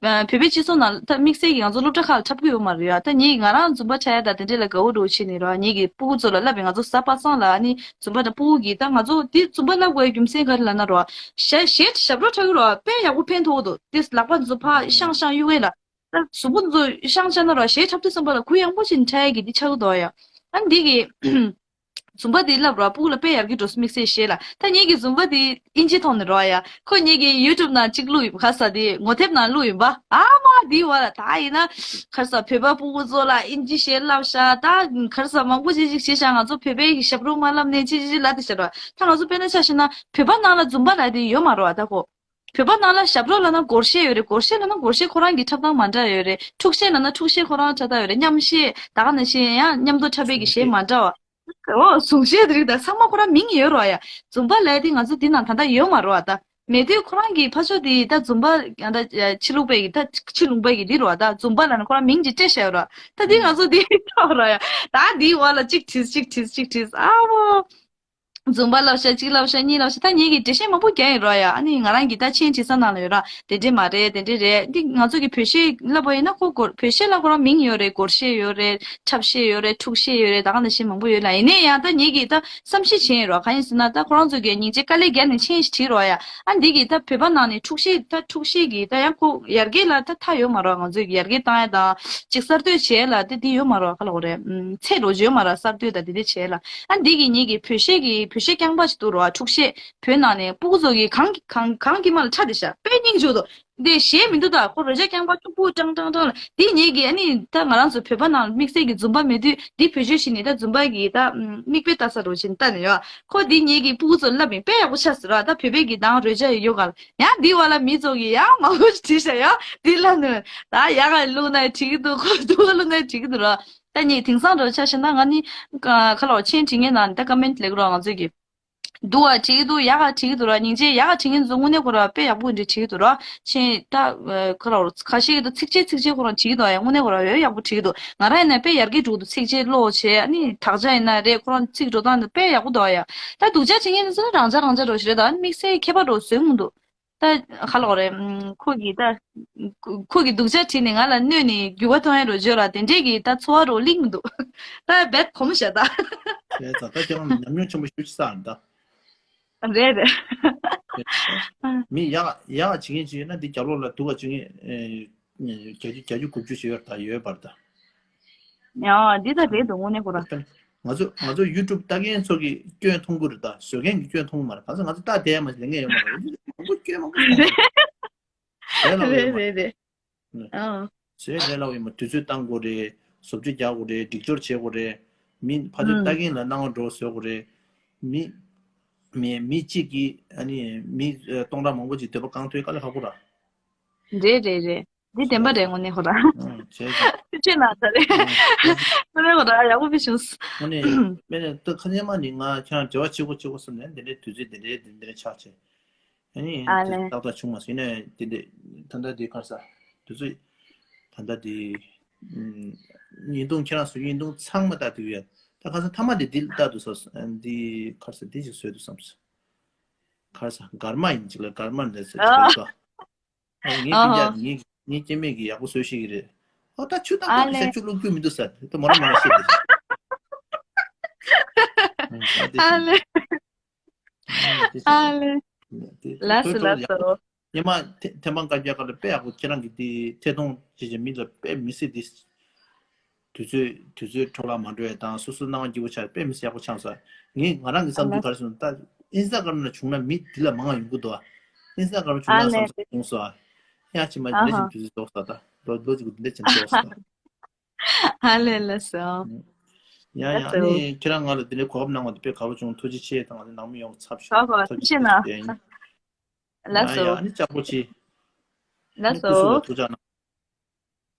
བོད་པའི་སྤྱི་ཚོགས་ནང་ད་དམིགས་བསལ་གྱི་ང་ཚོ་སློབ་གྲྭ་ཁག་ལ་འཁྲབ་ཀྱི་ཡོད་མ་རེད་ཡ། ད་ངེད་ཀྱི་ང་རང་ཛུམ་བ་འཁྲབ་ཡ་ད་དེ་འདྲས་ལ་དགའ་བོ་འདྲ་བོ་བྱས་ནས་རོ། ངེད་ཀྱི་སྤུ་གུ་ཚོ་ལ་བསླབ་པའི་ང་ཚོ་གཟའ་པ་སངས་ལ་ཨ་ནི་ཛུམ་བ་དང་སྤུ་གུ་གི་ད་ང་ཚོ་དེ་ཛུམ་བ་བསླབ་དགོས་རྒྱུ་མཚན་ག་རེ་ལབ་ན་རོ། ཞེ་ཞེ་ཞབས་བྲོ་འཁྲབ་ཀྱི་རོ། དཔེ་ཡག་པོ་ཕན་ཐོགས་འདུག་དེ་ལག་པ་ཚོ་ཕར་བཤང་བཤང་གཡུག་གི་ལ། ད་གཟུགས་པོ་ཚོ་བཤང་བཤང་ན་རོ། གཞས་འཁྲབ་དུས་ཙམ་པ་ལ་གུ་ཡངས་པོ་ཅིག་འཁྲབ་ཡ་གི་འདི་ཆགས་ཀྱི་འདུག་ཡ། ཨ་འདི་གི་ཛུམ་བ་འདི་བསླབ་རོ། སྤུ་གུ་ལ་དཔེ་ཡར་རྒྱས་འགྲོ་སོང་དམིགས་བསལ་གཞས་ལ། ད་ངེད་ཀྱི་ཛུམ་བ་འདི་ཨིན་ཇི་ཐོག་ནས་རོ་ཡ། ཁོ་ངེད་ཀྱི་ཡུ་ཊུབ་ནང་གཅིག་བླུགས་ཡིན་པ། ག་ས་འདི་ངོ་དེབ་ནང་བླུགས་ཡིན་པ། ཨ་མ་འདི་བ་ལ་ད་ཡིན་ན་ག་རེ་ཟ་བོད་པ་སྤུ་གུ་ཚོ་ལ་ཨིན་ཇི་གཞས་བསླབ་ཤག་ད་ག་རེ་ཟ་མང་པོ་ཅིག་ཅིག་བྱས་ཤག་ང་ཚོ་བོད་པའི་གི་ཞབས་བྲོ་མ་བསླབ་ནས་ཅི་ཅི་ཅི་ལབ་དེ་བྱས་རོ། ད་ང་ཚོ་དཔེར་ན་ཆ་བཞག་ན་བོད་པ་ནང་ལ་ཛུམ་བ་ལབ་དེ་ཡོད་མ་རོ་ད་ཁོ། བོད་པ་ནང་ལ་ཞབས་བྲོ་ལབ་ན་སྒོར་གཞས་ཡོད་རེད། སྒོར་གཞས་ལབ་ན་སྒོར་གཞས་ཁོ་རང་གི་འཁྲབ་སྟངས་མ་འདྲ་ཡོད་རེད། འཁྲུག་གཞས་ལབ་ན་འཁྲུག་གཞས་ཁོ་རང་འཁྲབ་སྟངས་ཡོད་རེད། མཉམ་གཞས་ད་ག་ནང་བཞིན་ཡང་མཉམ་དུ་འཁྲབ་པའི་གི་གཞས་མ་འདྲ་བ། ཨོ་གཟུངས་གཞས་དེ་རིགས་ད་ཚང་མ་ཁོ་རང་མིང་ཡོད་རོ་ཡ། ཛུམ་བ་ལབ་དེ་ང་ཚོ་འདི་ནང་ད་ལྟ་ཡོད་མ་རོ་ད། མེད་དུས་ཁོ་རང་གི་ཕ་ཕྱོགས་དེ་ད་ཛུམ་བ་ད་ཕྱི་ལུགས་པའི་གི་ད་ཕྱི་ལུང་པའི་གི་འདི་རོ་ད། ཛུམ་བ་ལབ་ན་ཁོ་རང་མིང་ཅིག་སྤྲད་བཞག་ཡོད་རོ། ད་འདི་ང་ཚོ་འདི་ཐོག་རོ་ཡ། ད་འདི་བ་ལ་གཅིག་བྲིས་གཅིག་བྲིས་གཅིག་བྲིས་ཨ་བོ། ཛུམ་བ་བསླབ་ཤག་གཅིག་བསླབ་ཤག་གཉིས་བསླབ་ཤག་ད་ངེད་ཀྱིས་འགྲེལ་བཤད་མང་པོ་རྒྱག་ཡིན་རོ་ཡ། ཨ་ནི་ང་རང་གིས་ད་མཆན་བྲིས་ས་ནང་ལ་ཡོད་ར། དེ་འདྲས་མ་རེད། དེ་འདྲས་རེད། འདི་ང་ཚོ་གི་བོད་གཞས་བསླབ་པ་ཡིན་ན་ཁོ་སྒོར་བོད་གཞས་ལ་ཁོ་རང་མིང་ཡོད་རེད། སྒོར་གཞས་ཡོད་རེད། འཁྲབ་གཞས་ཡོད་རེད། འཁྲུག་གཞས་ཡོད་རེད། ད་ག་ནང་བཞིན་མང་པོ་ཡོད་ལ། ཡིན་ནའི་ཡང་ད་ངེད་ཀྱིས་ད་བསམ་ཤེས་བྱས་ཡིན་རོ། གང་ཡིན་ཟེར་ན་ད་ཁོ་རང་ཚོ་གིས་སྙིང་རྗེ་དཀའ་ལས་བརྒྱབ་ནས་མཆན་ཞིག་བྲིས་རོ་ཡ། ཨ་འདི་གིས་ད་བོད་པ་ནང་ནས་འཁྲུག་གཞས་ད་འཁྲུག་གཞས་ཀྱི་ད་ཡང་ཁོ་ཡར་རྒྱས་ལ་ད་མཐའ་ཡོད་མ་རོ། ང་ཚོས་ཡར་རྒྱས་བཏང་ཡ་དང་ཅིག་གསར་གཏོད་བྱས་ལ་ད་འདི་ཡོད་མ་རོ། ག་ལ་གོ་རེད། ཚད་འགྲོ་བྱོས་མ་ར་གསར་གཏོད་དང་དེ་འདྲ་བྱས་ལ། ཨ་འདི་གི་ངེད་ཀྱི་བོད་གཞས་ཀྱི་བོད་གཞས་རྐྱང་པ་ཞིག་འདུག་རོ། འཁྲུག་གཞས་བོད་ནང་ནས་སྤུ་གུ་ཚོ་གི་གང་གང་གང་གི་མ་ལ་ཁྲ་དེ་ཤ་དཔེ་སྙིང་རྗེ་འདུག་འདི་གཞས་མི་འདུག་ད་ཁོ་རོལ་ཆ་རྐྱང་པ་ཀྱུག་པུ་ཀྲང་ཀྲང་ཀྲང་ལ། འདི་ངེད་ཀྱི་ཨ་ནི་ད་ང་རང་ཚོ་བོད་པ་ནང་དམིགས་བསལ་གྱི་ཛུམ་པ་མེད་དུས་འདི་བོད་གཞས་ཤིག་ནི་ད་ཛུམ་པ་གི་ད་མིག་དཔེ་ལྟ་ས་རོ་ཞིག་ལྟ་ནས་ཡོད། ཁོ་འདི་ངེད་ཀྱི་སྤུ་གུ་ཚོ་ལབ་ཡིན་དཔེ་ཡག་པོ་ཆགས་ཟེར་ར། ད་བོད་པའི་གི་དང་རོལ་ཆ་ཡོད་ག་ལ། ཡང་འདི་བ་ལ་མི་ཚོ་གི་ཡང་མང་པོ་ཞིག་བྲིས་ཤ་ཡང་འདི་ལ་ནི་ད་ཡག་ག་བླུགས་ན་འགྲིག་གི་འདུག་ཁོ་སྡུག་ག་བླུགས་ན་འགྲིག་གི་འདུག་ར། ད་ངས་དེང་སང་འགྲོ་ཆ་ཤེ་ན་ང་ནི་ཁ་ལོ་མཆན་བྲིས་མཁན་ནང་ནི་ད་ཀ་མེན་ཊི་ལེགས་རོགས་ང་ཚོས་གི་འདུག་བ་བྲིས་གི་འདུག་ཡག་ག་བྲིས་གི་འདུག་ར། སྙིང་རྗེ་ཡག་ག་བྲིས་མཁན་ཚོ་དངོས་གནས་ཁོ་ར་དཔེ་ཡག་པོ་འདྲ་བྲིས་གི་འདུག་ར། མཆན་ད་ཁ་ལོ་ཁ་ཤས་ཀྱི་ད་ཚིགས་བཅད་ཚིགས་བཅད་ཁོ་རང་བྲིས་གི་འདུག་ཡ། དངོས་གནས་ཁོ་ར་ཡོད་ཡག་པོ་བྲིས་གི་འདུག་ང་ར་ཡིན་ན་དཔེ་ཡར་རྒྱས་འགྲོ་གི་འདུག་ཚིགས་བཅད་ཀློག་བྱས་ཨ་ནི་དག་ཆ་ཡིན་ན་རེད། ཁོ་རང་ཚིག་འགྲོ་སྟངས་དེ་དཔེ་ཡག་པོ་འདུག་ཡ། ད་སྡུག་ཅག་བྱེད་མཁན་དེ་ཚོ་ནི་རང་ཅག་རང་ཅག་འགྲོ་ཞིག་རེད། ད་དམིགས་བསལ་ཁྱད་པར་འགྲོ་བཟོས་མི་འདུག་ད་ཧ་ལོག་རེད། ཁོ་གིས་ད་ཁོ་གིས་སྡུག་ཅག་བྲིས་ནས་ང་ལ་གནོད་ནས་འགྱུར་བ་གཏོང་ཡ་རོ་བརྗོད་ལ་དེ་འདྲས་ཀྱི་ད་ཚོར་བ་རོ་ལིང་མི་འདུག་ད་རྦད་གོམས་བྱ་ད། བྱས་ཙང་ད་ཁྱེད་རང་ལ་ཉམས་མྱོང་ཆེན་པོ་ཞེ་པོ་ཅིག་བསགས་ཡིན་ད། རེད་རེད། མི་ཡག་ཡག་བྱེད་མཁན་ཅིག་ཡོད་ན་འདི་རྒྱབ་ལོགས་ལ་སྡུག་ག་བྱེད་མཁན་བརྒྱ་ཅུ་བརྒྱ་ཅུ་དགུ་བཅུ་ཞིག་ཡོད་ད་ཡོད་པར་ད། ཡང་འདི་ད་རེད་འདུག་དངོས་གནས་ཁོ་ར། ང་ཚོ་ང་ཚོ་ཡུ་ཊུབ་ལྟ་མཁན་ཚོ་གི་སྐྱོན་མཐོང་གི་རེད་ད། བཟོ་མཁན་གྱི་སྐྱོན་མཐོང་གི་མ་རེད། གང་ཚོ་ང་ཚོ་ལྟ་བསྡད་མ་ཟེར་མཁན་ཡོད་མ་རེད། མང་པོ་སྐྱོན་མང་པོ་མཐོང་གི་རེད། རེད་ལ་རེད་རེད་རེད། ཨ་བཟོས་ལས་སླ་བོ་ཡིན་པ། དུས་ཚོད་བཏང་དགོས་རེད། བཟོ་བཅོས་རྒྱག་དགོས་རེད། སྒྲིག་སྦྱོར་བྱེད་དགོས་རེད། མི་ཕར་ཚུར་ལྟ་མཁན་ལ་སྣང་བ་འགྲོ་བཟོ་དགོས་རེད། མི་མི་མི་གཅིག་གིས་ཨ་ནི་མི་སྟོང་ཕྲག་མང་པོ་ཅིག་འདོད་པ་བསྐང་ཐུབ་དཀའ་ལས་ཁག་པོ་ར། རེད་རེད་རེད། འདི་བདེན་པ་རེད། དངོས་གནས་ཧོ་ར། ཨང་། བྱས་ཙང་། ཐུགས་རྗེ་གནང་ད་རེད། ཨང་། དངོས་གནས་ཧོ་ར་ཡག་པོ་བྱུང་། དངོས་གནས། དཔེར་ན་ད་ཁ་ཉིན་མ་ནི་ང་ཁྱེད་རང་འབྲེལ་བ་བྱེད་དགོས་བྱེད་དགོས་བསམ་ནས་འདི་འདྲའི་དུས་ཚོད་འདི་འདྲའི་འདི་འདྲའི་ཆགས་བྱས། ཨ་ནི་ཨ་ལེ། ཏག་ཏག་བྱུང་མ་སོང་། ཡིན་ནའི་དེ་འདྲ་ད་ལྟ་དེ་ག་རེ་ཟ། དུས་ཚོད་ད་ལྟ་དེ། ཨུམ། བརྙན་ཐུང་ཁྱེད་རང་ཚོ་བརྙན་ཐུང་ཚང་མ་ལྟ་དུས་ཡོད། ད་ག་ས་མཐའ་མ་དེ་འདི་ལྟ་དུས་ས་འདི་ག་རེ་ཟ། འདི་ཞིག་བཟོས་འདུག་བསམ་སོང་། ག་རེ་ཟ། སྒར་མ་ཡིན་ཅིག་ལ་སྒར་མ་འདྲ་ཟེར་ཅིག་ལ་ཨ། ཨ། ངའི་སྤུན་ཀྱག་ཨ་ཧ། ངའི་ངའི་སྐྱེ་དམན་གྱིས་ཡག་པོ་བཟོས་ཤེས་ཀྱི་རེད། ཨོ་ད་ཆུ་དང་ཨ་ལེ། ཤ་ཆུ་བླུག་རྒྱུ་མི་འདུག་ཟེར། དེ་མོ་རང་མོ་རང་བཤད་དེ། ཨ་ལེ། ཨ་ལེ། ལགས་སོ་ལགས་སོ། ཉི་མ་ཐེ་ཐེམ་པང་བཀའ་རྒྱ་གར་དཔེ་ཡག་པོ། ཁྱེད་རང་གིས་དེ་ཐད་གཏོང་བྱེད་བྱེད་མི་ལ་དཔེ་མི་སྲིད་དེ། དུས་ཚོད་དུས་ཚོད་འཕྲོ་བརླག་མ་འགྲོ་ཡ་དང་། སོ་སོ་སྣང་བ་སྐྱིད་པོ་ཆགས། དཔེ་མི་སྲིད་ཡག་པོ་ཆགས་སོང་། ངས་ང་རང་གི་བསམ་ཚུལ་ག་རེ་བྱུང་ན། ད་ཨིན་སྟ་གྷ་རམ་ན་བྱུང་ན་མི་འདི་ལ་མང་བ་ཡོང་གི་འདུག་ཨ། ཨིན་སྟ་གྷ་རམ་བྱུང་ན་བསམ་བསམ་བྱུང་སོང་ཨ། ཡ་ཕྱི་མ་དེ་འདྲ་ཞིག་དུས་ཚོད་རྫོགས་སོང་ད། ལོ་ལོ་གཅིག་གི་འདི་འདྲ་ཅིག་རྫོགས་སོང་ད། ཨ་ལེ་ལགས་སོ། ཡ་ཡ། ཨ་ནི་ཁྱེད་རང་ང་ལ་འདི་འདྲའི་གོ་སྐབས་གནང་བ་དེ་དཔེ་དགའ་པོ་བྱུང་། ཐུགས་རྗེ་ཆེ། དང་ནང་མི་ཡོངས་ཚབ་ཞུ། ཧོ་ཧོ། ཐུགས་རྗེ་གནང་། ཡ་ཡ། ཨ་ནི་ལགས་སོ། ཡ་ཡ། ཨ་ནི་ལྕགས་པོ་ཆེ། ཨ་ནི་ལགས་སོ། སྐུ་གཟུགས་ལ་ཐུགས་ཅག་གནང་།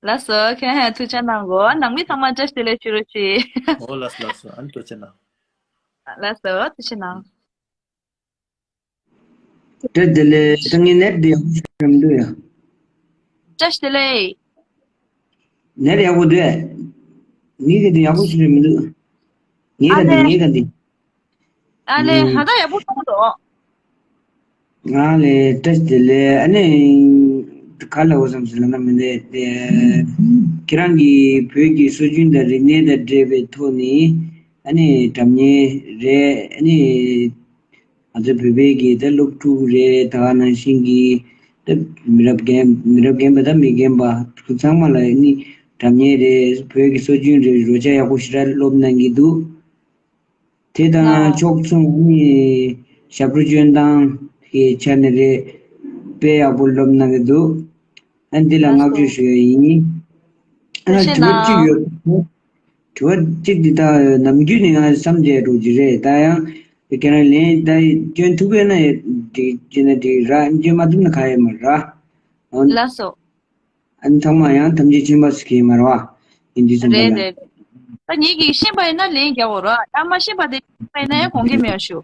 ལགས་སོ། ཁྱེད་ཧ་ཐུགས་ཅག་གནང་གོ། ནང་མི་ཚང་མ་བཀྲ་ཤིས་བདེ་ལེགས་ཞུ་རོགས་གྱིས། ཨོ་ལགས་སོ་ལགས་སོ། ཨ་ནི་ཐུགས་རྗེ་གནང་། ལགས་སོ། ཐུགས་རྗེ་གནང་། བཀྲ་ཤིས་བདེ་ལེགས། ད་ངའི་ནེཊ་འདི་ཡག་པོ་ཞིག་རེད་མི་འདུག་ཡ། བཀྲ་ཤིས་བདེ་ལེགས། ནེཊ་ཡག་པོ་འདུག་ཡ། ངའི་ག་འདི་ཡག་པོ་ཞིག་རེད་མི་འདུག་ངའི་ཨ་ག་འདི་ལེ། ངའི་ག་འདི། ཨ་ལེ། ཨུམ། ད་ལྟ་ཡག་པོ་གཏོང་གི་འདུག་ང་ལས་བཀྲ་ཤིས་བདེ་ལེགས། ཨ་ནི་ག་ལ་འོ་བསམ་ཟེར་ལབ་ན་མི་འདུག་སྟེ། ཁྱེད་རང་གིས་བོད་ཀྱི་སྲོལ་རྒྱུན་དང་རིག་གནས་དང་འབྲེལ་བའི་ཐོག་ནས་ཨ་ནི་སྒྲ་སྙན་རེད། ཨ་ནི་ང་ཚོ་བོད་པའི་གི་ད་སློབ་ཕྲུག་རེད། ད་ག་ནང་བཞིན་གྱི་ད་མི་རབས་རྒན་མི་རབས་རྒན་པ་དང་མི་རྒན་པ་ཚང་མ་ལ་ཨ་ནི་སྒྲ་སྙན་རེད། བོད་ཀྱི་སྲོལ་རྒྱུན་རེད། རོལ་ཆ་ཡག་པོ་ཞེ་དྲག་སློབ་གནང་གི་འདུག་དེ་དང་ལའོ། ཕྱོགས་མཚུངས་ནི་ཞབས་བྲོ་སྐྱོན་སྟངས་ཀྱི་ཆ་ནས་རེད། དཔེ་ཡག་པོ་སློབ་གནང་གི་འདུག་ཨ་འདི་ལ་ལགས་བསྔགས་བརྗོད་ཞུ་ཡ་ཡིན། ཨ་ཐུགས་རྗེ་དྲི་བ་གཅིག་གནང་། ཡོད། དྲི་བ་གཅིག་འདི་ད་ནམ་རྒྱུན་ནས་ང་བསམ་བྱས་འགྲོ་གི་རེད། ད་ཡང་ཁྱེད་རང་ལན་ད་སྐྱོན་ཐུབ་ཡོད་ན་འགྲིག་བྱས་ན་འགྲིག་ར། སྐྱོན་མ་ཐུབ་ན་ག་ཡོད་མ་ར། ཨོ། ལགས་སོ། ཨ་ནི་ཚང་མ་ཡང་ཐམས་ཅད་མཁྱེན་པ་ཟེར་གྱི་མ་རེད་བ། ཡིན་དུས་ཙམ་པ་རེད་ལ། རེད་རེད། ད་ངེད་ཀྱིས་ཤེས་པ་ཡིན་ན་ལན་རྒྱག་དགོས་རེད། ད་མ་ཤེས་པ་དེ་ཤེས་པ་ཡིན་ན་ཡང་དགོངས་འགལ་མེད་པ་ཞུ།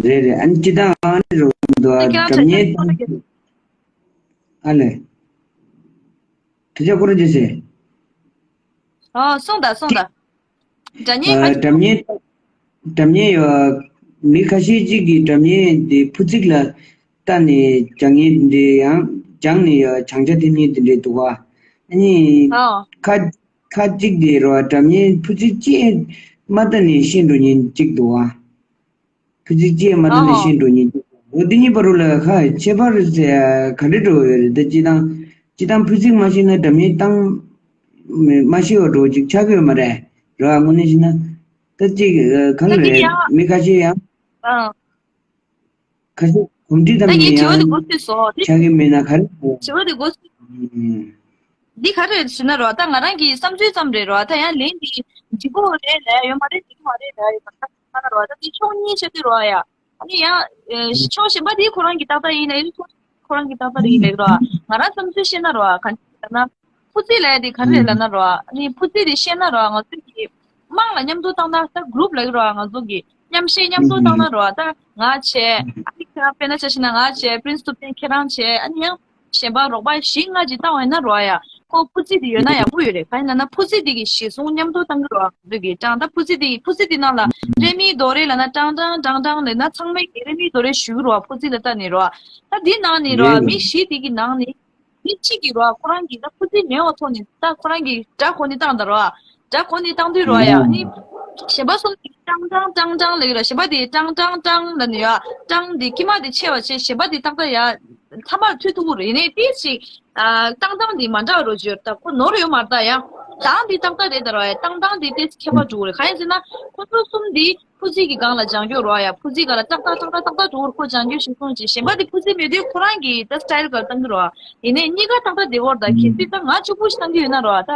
རེད་རེད། ཨ་ནི་སྤྱི་བཏང་ཨ་ནི་རུ་འདུག་ཨ། ད་ཁྱེད་རང་སྒྲ་སྙན། ཆ་ཚང་། ཨ་ལས། ཐུགས་རྗེ་སྐུ་རིན་ཆེ་ཟེར། ཨོ་གསུངས་དང་གསུངས་དང་། སྒྲ་སྙན་ཁ་ཤས། སྒྲ་སྙན། སྒྲ་སྙན་ཡོད། མི་ཁ་ཤས་ཅིག་གིས་སྒྲ་སྙན་དེ་ཕུ་ཚིག་ལ་བལྟས་ནས་སྦྱང་མཁན་དེ་འདྲ། ཡང་སྦྱངས་ནས་ཡང་བྱང་ཆ་ཐེབས་མཁན་དེ་འདྲ་འདུག་བ། ཨ་ནི་ཨོ། ཁ་ཁ་ཅིག་དེ་རེད་བ། སྒྲ་སྙན་ཕུ་ཚིག་ཅིག་མ་བལྟས་ནས་ཤེས་འགྲོ་མཁན་ཅིག་འདུག་བ། ཕུ་ཚིག་ཅིག་མ་བལྟས་ནས་ཨོ། ཤེས་འགྲོ་མཁན་ཅིག་འོ་འདི་གཉིས་བར་ལ་ཁ་ཁྱད་པར་ཟེར་ག་འདྲ་འགྲོ་ཡོད་རེད། ད་སྤྱི་བཏང་སྤྱི་བཏང་ཕུ་ཚིག་མ་ཤེས་ན་སྒྲ་སྙན་བཏང་མ་ཤེས་པ་འགྲོ་ཅིག་ཆགས་ཀྱི་ཡོད་མ་རེད། རེད་བ། དངོས་གནས་བཤད་ན། ད་ཅིག་ཨ། གང་ད་འདི་རེད། ཡང་། མི་ཁ་ཤས་ཡང་། ཨ། ཁ་ཤས་གོམས་འདྲིས་ད་དམ་ངས་ནས་དྲི་བ་དེ་ཡང་གོ་ཚོད་སོང་། དེ་ཆགས་ཀྱི་མེད་ན་ག་རེ་དྲི་བ་དེ་གོ་ཚོད། ཨུམ། འདི་ག་རེ་རེད་ཟེར་ན་རོ། ད་ང་རང་གི་བསམ་ཚུལ་ཙམ་རེད་རོ། ད་ཡང་ལན་འདི་འགྲིག་གི་རེད་ལབ་ཡོད་མ་རེད། འགྲིག་གི་མ་རེད་ལབ་ཡོད་མ་རེད་རོ། ད་འདི་ཕྱོགས་གཉིས་ཆགས་ཀྱི་རོ་ཡ། ཨ་ནི་ཡང་ཕྱོགས་གཞན་པ་དེ་ཁོ་རང་གི་ཏག་ཏག་ཡིན་ལབ་ཡོད། ཁོ་རང་གི་ཏག་ཏག་རེད་ལབ་རོ། ང་རང་བསམ་ཚུལ་བཤད་ན་རོ། ག་འདྲ་ལབ་ན། ཕུ་ཚིག་ལབ་ཡ་དེ་ག་རེ་རེད་ལབ་ན་རོ། ཨ་ནི་ཕུ་ཚིག་དེ་བཤད་ན་རོ། ང་ཚོ་གི་དམངས་ལ་མཉམ་དུ་བཏང་ན། ད་གུ་རུབ་ལབ་ཀྱི་རོ། ང་ཚོ་གི་མཉམ་བཤད་མཉམ་དུ་བཏང་ན་རོ། ད་ང་བྱས། ཨ་ནི་ཁྱེད་རང་དཔེར་ན་ཆ་བཞག་ན་ང་བྱས། པྲིན་སི་ཐུབ་བསྟན་ཁྱེད་རང་བྱས། ཨ་ནི་ཡང་གཞན་པ་རོགས་པ་བཞི་ལྔ་ཅིག་བཏང་བ་ཡིན་ན་རོ་ཡ། ཁོ་ཕུ་ཚིག་དེ་ཡོད་ན་ཡག་པོ་ཡོད་རེད། གང་ཡིན་ལབ་ན་ཕུ་ཚིག་དེ་གི་གཞི་བཟུང་མཉམ་དུ་བཏང་གི་རོ། ང་ཚོ་གི་ཀྲང་། ད་ཕུ་ཚིག་དེ་གི་ཕུ་ཚིག་དེ་ནང་ལ་རེ་མི་དོ་རེ་ལབ་ན་ཀྲང་ཀྲང་ཀྲང་ཀྲང་ལབ་ན་ཚང་མས་ཀྱི་རེ་མི་དོ་རེ་ཞུ་གི་རོ། ཕུ་ཚིག་ལ་ལྟ་ནས་རོ། ད་འདི་ནང་ནས་རོ། རེད་རེད། མི་བཞི་དེ་གི་ནང་ནས་མི་གཅིག་གིས་རོ། ཁོ་རང་གིས་ད་ཕུ་ཚིག་མེད་པ་ཐོག་ནས་ད་ཁོ་རང་གིས་སྒྲ་གོ་ནས་བཏང་ད་རོ། སྒྲ་གོ་ནས་བཏང་དུས་རོ་ཡ། ཨ་ནི་གཞན་པ་གསུམ་གྱིས་ཀྲང་ཀྲང་ཀྲང་ཀྲང་ལབ་ཀྱི་ར། གཞན་པ་དེ་ཀྲང་ཀྲང་ཀྲང་ལབ་ནས་ཡ། ཀྲང་དེ་དཀྱིལ་མ་དེ་ཆེ་བ་བྱས། གཞན་པ་དེ་ཏག་ཏག་ཡ་མཐའ་མར་མཐུད་ཐུབ་ཀྱི་རེད། ཡིན་ནའི་ཏོག་ཙམ་ཨ། བཏང་སྟངས་དེ་མ་འདྲ་བ་འགྲོ་གི་ཡོད། ད་ཁོ་ནོར་ཡོད་མ་རེད། ད་ཡ་གདངས་དེ་ཏག་ཏག་རེད་ད་རོ་ཡ། བཏང་སྟངས་དེ་ཏོག་ཙམ་ཁྱད་པར་འགྲོ་གི་རེད། གང་ཡིན་ཟེར་ན་ཁོ་ཚོ་གསུམ་དེ་ཕུ་ཚིག་གི་སྒང་ལ་སྦྱང་རྒྱུ་རོ་ཡ། ཕུ་ཚིག་སྒང་ལ་ཏག་ཏག་ཏག་ཏག་ཏག་ཏག་འགྲོ་གི་རེད། ཁོ་སྦྱང་རྒྱུ་ཞིག་སོང་ཅིག་གཞན་པ་དེ་ཕུ་ཚིག་མེད་དུས་ཁོ་རང་གི་ད་སི་ཊལ་ག་བཏང་གི་རོ། ཡིན་ནའི་གཉིས་ཀ་ཏག་ཏག་བསྡད་ཀྱི་ཡོད་རེད། ད་གལ་སྲིད་ད་ང་གཅིག་པུ་ཞིག་བཏང་གི་ཡོད་ན་རོ། ད་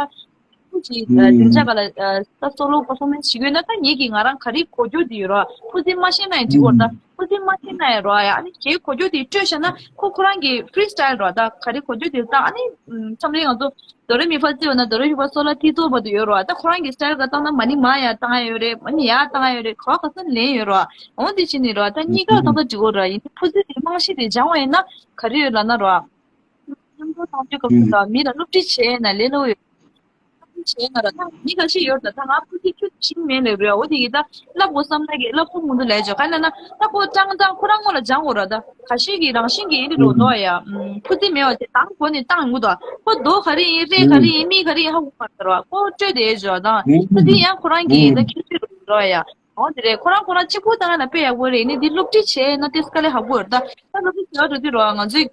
ཕུ་ཚིག་ཨ། སྡིངས་ཆ་སྒང་ལ་ཨ། ད་སོ་ལོ་པར་ཕོར་མེན་སི་བྱེད་ཀྱི་ཡོད་ན་ད་ངེད་ཀྱིས་ང་རང་ག་རེ་གོ་རྒྱུ་དེ་ཡོད་རོ། ཕུ་ཚིག་མ་ཤེས་ན་ཡང་འགྲིག་གི་རེད། ད་ཕུ་ ཤེས་མ་ཤེས་ན་ཡང་རོ་ཡ། ཨ་ནི་གཞས་གོ་རྒྱུ་དེ་སྤྲོད་བཞག་ན་ཁོ་ཁོ་རང་གི་free style་རོ། ད་ག་རེ་གོ་རྒྱུ་དེ་ད་ཨ་ནི་མཚམས་རེ་ང་ཚོ་དོ་རེ་མི་ཕ་བརྩི་བ་ན་དོ་རེ་མི་ཕ་སོ་ལ་ཏི་ཏོ་བར་དུ་ཡོད་རོ། ད་ཁོ་རང་གི་style་ག་བཏང་ན་མ་ནི་མ་ཡ་བཏང་ཡ་ཡོད་རེད། མ་ནི་ཡ་བཏང་ཡ་ཡོད་རེད། ག་བ་ག་ས་ལེན་ཡོད་རོ། འོ་དེ་བྱས་ནི་རོ། ད་གཉིས་ཀ་ཏག་ཏག་འགྲིག་གོ་རོ། ཡིན་ནི་ཕུ་ཚི་དེ་རྨང་གཞི་དེ་སྦྱང་བ་ཡིན་ན་ག་རེ་ཡོད་ལབ་ན་རོ། མཉམ་དུ་གཏོང་རྒྱུ་སྐབས་སུ་དང་མི་ལ་སློབ་ཁྲིད་བྱས་ན་ལས་སླ་པོ་ཡོད། སློབ་ཁྲིད་བྱས་ན་ར་ད་མི་ཁ་ཤས་ཡོད་ད། ད་ང་ཕུ་ཚི་ཁྱོད་ཤིང་མེད་ལབ་རེད། འོ་དེ་གི་ད་བསླབ་དགོས་བསམ་ན་གི་བསླབ་ཐུབ་མི་འདུག་ལབ་བྱས། ག་ན་ན་ད་ཁོ་ཀྲང་ཀྲང་ཁོ་རང་ངོ་ལ་སྦྱང་དགོས་ར། ད་ཁ་ཤས་ཀྱི་རང་བཞིན་གྱི་ཨེ་འདྲ་རོ་འདུག་ཡ། ཕུ་ཚི་མེད་པ་བྱས་དང་གོ་ནས་བཏང་ཡོང་གི་འདུག་ཁོ་རྡོ་ག་རེ་ཡིན། རས་ག་རེ་ཡིན། མི་ག་རེ་ཡིན་ཧ་གོ་མ་ར། ཁོ་སྤྲོད་དེ་ཨེ་བྱོས་དང་ཕུ་ཚི་ཡང་ཁོ་རང་གི་ད་ཁྱད་ཆོས་རོ་འདུག་ཡ། འོ་དེ་རེད། ཁོ་རང་ཁོ་རང་གཅིག་པུ་བཏང་ན་དཔེ་ཡག་པོ་རེད། ནི་འདི་སློབ་ཁྲིད་བྱས་ན་དེ་དཀའ་ལས་ཁག་པོ་རེད། ད་ད་སློབ་ཁྲིད་བྱས་འགྲོ་དུས་རོ། ང་ཚོའི་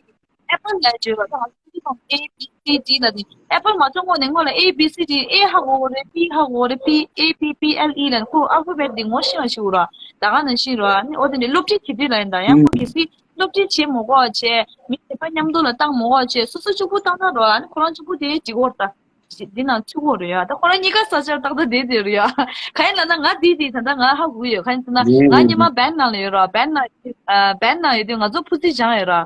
ཨེ་པལ་ལབ་བརྗོད་རོ། ད་ང་ཚོའི་ཨེ་བི་སི་ཌི་ལབ་དེ་ཨེ་པལ་མ་ཚོ་ངོ་ནས་ངོ་ལ་ཨེ་བི་སི་ཌི། ཨེ་ཧ་གོ་གོ་རེད། པི་ཧ་གོ་གོ་རེད། པི་ཨེ་པི་པི་ཨེལ་ཨི་ལབ་ཁོ་ཨལ་ཕ་བེཊ་འདི་ངོ་ཤེས་པ་ཞིག་རོ། ད་ག་ནང་བཞིན་རོ། ཨ་ནི་འོ་དེ་འདྲའི་སློབ་ཁྲིད་བྱེད་དུས་ལ་ཡིན། ད་ཡང་ཁོ་གལ་སྲིད་སློབ་ཁྲིད་བྱེད་མ་དགོས་པ་བྱས། མི་དེ་པ་མཉམ་དུ་ལ་བཏང་མ་དགོས་པ་བྱས། སོ་སོ་གཅིག་པུ་བཏང་ན་རོ། ཨ་ནི་ཁོ་རང་གཅིག་པུ་དེ་འགྲིག་གོ་རེད། ད། འདི་ནང་ཚུད་ཡོད་རེད་ཡ། ད་ཁོ་རང་གཉིས་ཀ་ས་ཆར་ཏག་ཏག་བསྡད་བསྡད་རེད་ཡ། གང་ཡིན་ལབ་ན་ང་འདི་འདི་ད་ལྟ་ང་ཧ་གོ་ཡོད། གང་ཡིན་ཟེར་ན་ང་རེད་རེད་ཉི་མ་རེད། བན་ནང་ལ་ཡོད་ར། བན་ནང་ཨ་བན་ནང་ཡོད་དུས་ང་ཚོ་ཕུ་ཚི་སྦྱངས་ཡོད་ར།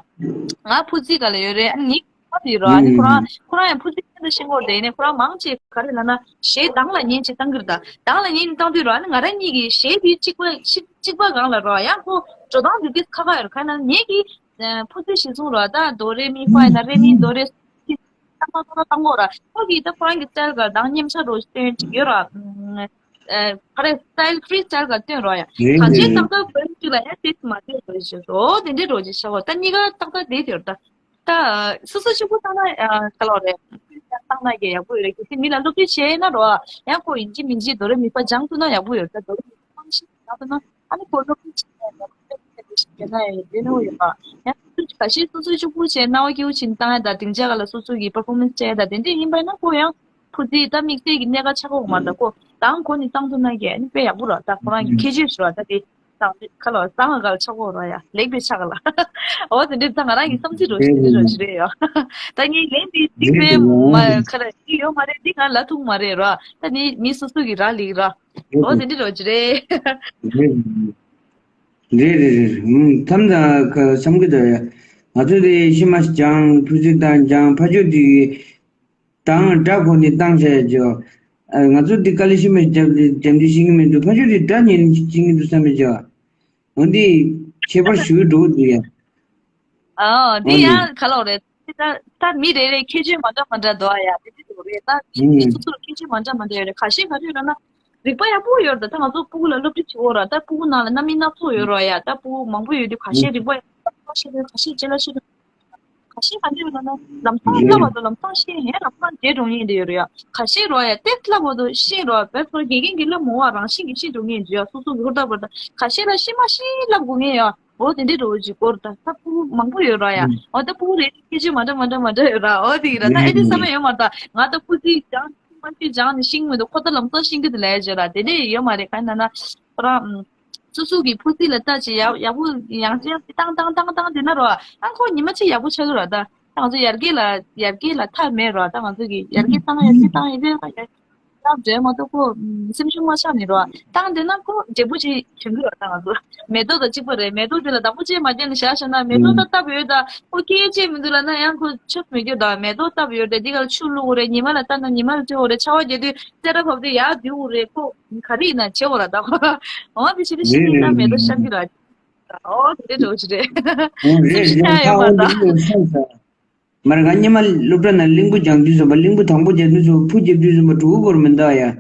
ང་ཕུ་ཚི་ག་ལ་ཡོད་རེད། ཨ་ནི་ཁོ་དེ་ར། ཨ་ནི་ཁོ་རང་ཁོ་རང་ཡང་ཕུ་ཚི་ཤིན་ཏུ་ཤེས་ཀྱི་ཡོད་རེད། ཡིན་ནའི་ཁོ་རང་མང་ཆེ་ག་རེ་ལབ་ན་གཞས་གདངས་ལ་ཉན་ཅིག་བཏང་གི་རེད། ད་གདངས་ལ་ཉན་ནས་བཏང་དུས་ར། ཨ་ནི་ང་རང་གཉིས་ཀྱི་གཞས་དེ་གཅིག་པ་གཅིག་གཅིག་པ་སྒང་ལ་ར། ཡང་ཁོ་འགྲོ་སྟངས་དེ་དེ་ཁག་ཁག་ཡོད་ར། གང་ཡིན་ན་ངེད་ཀྱི་ཕུ་ཚི་གཞིར་བཟུང་ར། ད་དོ་རེ་མི་ཧྥ་ཡིན་ན་རེ་མི་དོ་རེ། ཏག་ཏག་ཏག་ཏག་བཏང་གོ་ར། ཁོ་གིས་ད་ཁོ་རང་གི་སི་ཊའིལ་ག་དང་མཉམ་ཆ་རོ་སྟོན་ཅིག་ཡོད་ར། ཨ་ག་རེ་སི་ཊའིལ་ཕི་རི་སི་ཊའིལ་ག་སྟོན་རོ་ཡ། རེད་གང་ཅི་རེད་ཏག་རེད། ཏག་བོད་ཅིག་ལ་ཡ་དེ་མ་དེ་རོ་ཞེས་རོ། དེ་འདྲའི་རོ་ཅིག་བྱ་བ། ད་གཉིས་ཀ་ཏག་ཏག་དེ་དེ་ར། ད་ད་སོ་སོ་གཅིག་པུ་བཏང་ན་ཨ་ག་ལོ་རེད། བཏང་ན་ཡ་ཡག་པོ་ཡོད་རེད། གལ་སྲིད་མི་ལ་སློབ་ཁྲིད་བྱས་ན་རོ། ཡང་ཁོ་ཡིན་གཅིག་མིན་གཅིག་དོ་རེ་མི་ཧྥ་སྦྱང་ཐུབ་ན་ཡག་པོ་ཡོད། ད་དོ་རེ་མི་ཧྥ་སྦྱང་ཐུབ་ན། ཨ་ནི་ཁོ་སློབ་ཁྲིད་བྱེད་ཡས་ན་ཡང་དེ་ནོ་ཡོད་པ། ཡང་ཁ་ཤས་སོ་སོའི་གཅིག་པུ་བྱས་རྣ་བ་སྐྱིད་པོ་བྱས་བཏང་ཡ་ད་སྡིངས་ཆ་ག་ལ་སོ་སོ་གི་པར་ཕོར་མེན་སི་བྱས་ཡ་ད་དེ་འདྲས་ཡིན་པ་ཡིན་ན་ཁོ་ཡང་ཕུ་ཚི་ད་དམིགས་བསལ་གྱི་གནད་འགག་ཆགས་ཀྱི་ཡོད་མ་རེད། ད་ཁོ་དང་གོ་ནས་བཏང་ཐུབ་ན་གི་ཨ་ནི་དཔེ་ཡག་པོ་རེད། ད་ཁོ་རང་གི་ཁྱད་ཆོས་ཤིག་རེད། ད་དེ་དང་ཁ་ལོ་བཟང་ག་ལ་ཆགས་ཀྱི་ཡོད་རེད་ཡ། ལེགས་པའི་ཆགས་ག་ལ། འོ་དེ་འདྲས་ད་ང་རང་གི་བསམ་ཚུལ་རོ་ཞིག་དེ་འདྲས་རོ་ཞིག་རེད་ཡ། ད་ངས་ལན་འདི་འགྲིག་པས་མ་ཁ་ལ་འགྲིག་ཡོད་མ་རེད། འདི་ང་ལབ་ཐུབ་མ་རེད་ར། ད་ནི་མི་སོ་སོ་གི་རག་ལས་ར། འོ་དེ་འདྲས་རོ་ཞིག་རེད། རེད་རེད་རེད། ཨུམ། མཚམས་དང་ཁ་བསམ་གི་འདུག་ཡ། ང་ཚོ་དེ་ཤི་མ་སྦྱང་ཕུ་ཚི་དང་སྦྱང་ཕ་ཆོས་དེ་གི་དང་སྒྲ་གོ་ནས་བཏང་བྱས་ཅོ། ཨ། ང་ཚོ་འདི་དཀའ་ལས་ཤི་མ་རྒྱབ་རྒྱབ་འདི་ཤེས་ཀྱི་མི་འདུག་ཕ་ཆོས་དེ་སྒྲ་ཉན་ཤེས་ཀྱི་འདུག་བསམ་མི་ཅོ། འོ་འདི་ཁྱད་པར་ཞུ་འགྲོ་འདུག་ཡ། ཨ། འོ་འདི་འདི་ཡང་ག་ལོ་རེད། ད་ད་མི་རེ་རེ་ཁྱད་ཆོས་མ་འདྲ་མ་འདྲ་འདུག་ཡ། དེ་འདྲ་འདུག་རེད། ད་མི་མི་ཨུམ། སོ་སོར་ཁྱད་ཆོས་མ་འདྲ་མ་འདྲ་ཡོད་རེད། ཁ་ཤས་ག་རེ་ཡོད་ལབ་ན། རིག་པ་ཡག་པོ་ཡོད་རེད། ད་ད་ང་ཚོ་སྤུ་གུ་ལ་སློབ་ཁྲིད་བྱེད་འོ་ར། ད་སྤུ་གུ་ནང་ལ་རྣམ་སྨིན་སྣ་ཚོགས་ཡོད་ར་ཡ། ད་སྤུ་གུ་མང་པོ་ཡོད་དུས་ཁ་ཤས་རིག་པ་ཡག་པོ་ཤེས་དུས་ཁ་ཤས་རྗེས་ལ་ཤེས་དུས། ཁ་ཤས་ག་འདྲ་ཡོད་ལབ་ན་ལམ་སང་བསླབ་པ་དང་ལམ་སང་ཤེས་ཡིན། ལམ་སང་བརྗེད་འགྲོ་ངེས་དེ་ཡོད་རེད་ཡ། ཁ་ཤས་རོ་ཡ་ཏེ་བསླབ་པ་དང་ཤེས་རོ་བས་ཁོ་དགེ་རྒན་གྱིས་བསླབ་མོ་བ་རང་བཞིན་གྱིས་ཤེས་འགྲོ་ངེས་འདུག་ཡ། སོ་སོ་གི་ཧུར་ཐག་པར་ད་ཁ་ཤས་ལ་ཤེས་མ་ཤེས་བསླབ་དགོས་ངེས་ཡ། འོ་དེ་འདྲའི་རོ་ཅིག་སྐོར་ད་ད་སྤུ་གུ་མང་པོ་ཡོད་ར་ཡ། ཨུམ། འོ་ད་སྤུ་གུ་རེ་ཁྱད་ཆོས་མ་འདྲ་མ་འདྲ་མ་འདྲ་ཡོད་ར། འོ་དེ་གི་ར་ད་ཨེ་ཅེ་ས་མ་ཡོད་མ་ད་ང་ད་སྤུ་གུ་སྦྱང་ཤེས་མ་ཤེས་སྦྱང་ནས་ཤེས་མི་འདུག་ཁོ་ད་ལམ་སང་ཤེས་ཀྱི་འདུག་ལས་བྱས་ར། དེ་འདྲས་ཡོད་མ་རེད། གང་ཡིན་ན་ཁོ་རང་སོ་སོ་གི་ཕུ་ཚི་ལ་ལྟ་ཅིག་ཡག་ཡག་པོ་ཡང་ཅིག་བཏང་བཏང་བཏང་བཏང་དེ་ན་རོ། ཨ་ཁོ་ཉི་མ་གཅིག་ཡག་པོ་ཆགས་ཀྱི་ར། ད་ང་ཚོ་ཡར་རྒྱས་ལ་ཡར་རྒྱས་ལ་མཐའ་མེད་རོ། ད་ང་ཚོ་གི་ཡར་རྒྱས་བཏང་ཡར་རྒྱས་བཏང་ཡར་རྒྱས་བཏང་ཡར་རྒྱས། ཡག་འདྲ་མ་གཏོགས་ཁོ་སེམས་ཤུགས་མ་ཆག་ནི་རོ། བཏང་དེ་ན་ཁོ་འབྲས་བུ་ཅིག་བྱུང་གི་ར། ད་ང་ཚོ་མེ་ཏོག་དང་གཅིག་པ་རེད། མེ་ཏོག་དེ་ལ་བདག་པོ་བྱས་མ་བྱས་ནས་བཞག་བཞག་ན་མེ་ཏོག་ད་བཏབ་ཡོད་ད་ཁོ་སྐྱེ་ཡས་བྱས་མི་འདུག་ལབ་ན་ཡང་ཁོ་ཆོབ་མི་འགྱུར་ད། མེ་ཏོག་བཏབ་ཡོད་དེ་འདི་ག་ཆུ་བླུགས་རེད། ཉི་མ་ལ་ལྟ་ན་ཉི་མ་ལ་ཐོན་རེད། ཆར་པ་བརྒྱབ་དུས་སེར་བ་བབས་དུས་ཡར་བསྡུ་རེད། ཁོ་ག་རེ་ཡིན་ན་བྱེད་འོ་ར། ད་ཁོ་འོ་དེ་བྱེད་དུས་ཤི་ནི་ད་མེ་ཏོག་ཤར་གི་ར། འོ་དེ་འདྲ་འགྲོ་གི་རེད། སེམས་ཤུགས་ཆག་ཡོད་མ་ད། མར་ང་སྔོན་མ་སློབ་གྲྭ་ནང་གླིང་བུ་སྦྱང་དུས་ཙམ་པ་གླིང་བུ་དང་པོ་རྒྱག་དུས་ཙམ་པ་ཕུ་རྒྱབ་དུས་ཙམ་པ་གྲུ་གུ་སྐོར་མི་འདུག་ཡ།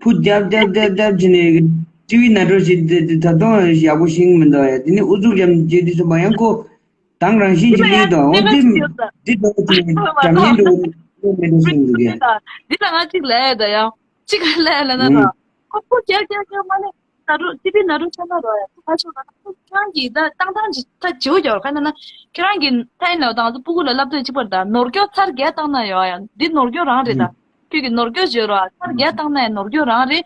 ཕུ་རྒྱབ་རྒྱབ་རྒྱབ་རྒྱབ་བྱས་ནས་ཊི་ཝི་ནང་འགྲོ་བྱས་ཏེ་ད་དུང་ཡག་པོ་ཤེས་ཀྱི་མི་འདུག་ཡ། དེ་ནས་ཨུ་ཚུགས་རྒྱབ་བྱས་དུས་ཙམ་པ་ཡང་ཁོ་དང་རང་བཞིན་གྱིས་སླེབས་འདུག་འོ་འདི་འདི་འདྲ་བོ་དེ་འཇམ་མཉེན་འདྲ་བོ་སླེབས་མེད་འགྲོ་བསམ་འདུག་ཡ། འདི་ལ་ང་གཅིག་ལབ་ཡ་ད་ཡང་གཅིག་ལབ་ཡ་ལབ་ན་ད་ཁོ་ཕུ་རྒྱབ་རྒྱབ་རྒྱབ་མ་ནས། ན་རུ་ཊི་ཝི་ན་རུ་ཆ་ན་རོ་ཡ། ཁ་ཆུ་ན་ཁོ་ཁྱེད་རང་གིས་ད་བཏང་བཏང་ཅིག་ད་བྱེའུ་རྒྱག་རོ། ཁ་ན་ན་ཁྱེད་རང་གིས་ད་ཡིན་ལ་ད་ང་ཚོ་སྤུ་གུ་ལ་བསླབ་དུས་གཅིག་པར་ད་ནོར་སྐྱོ་ཚར་བརྒྱ་བཏང་ན་ཡོད་ཡ། འདི་ནོར་སྐྱོ་རང་རེད་ད། ཁྱོད་ཀྱིས་ནོར་སྐྱོ་བརྗོད་རོ། ཚར་བརྒྱ་བཏང་ན་ཡང་ནོར་སྐྱོ་རང་རེད།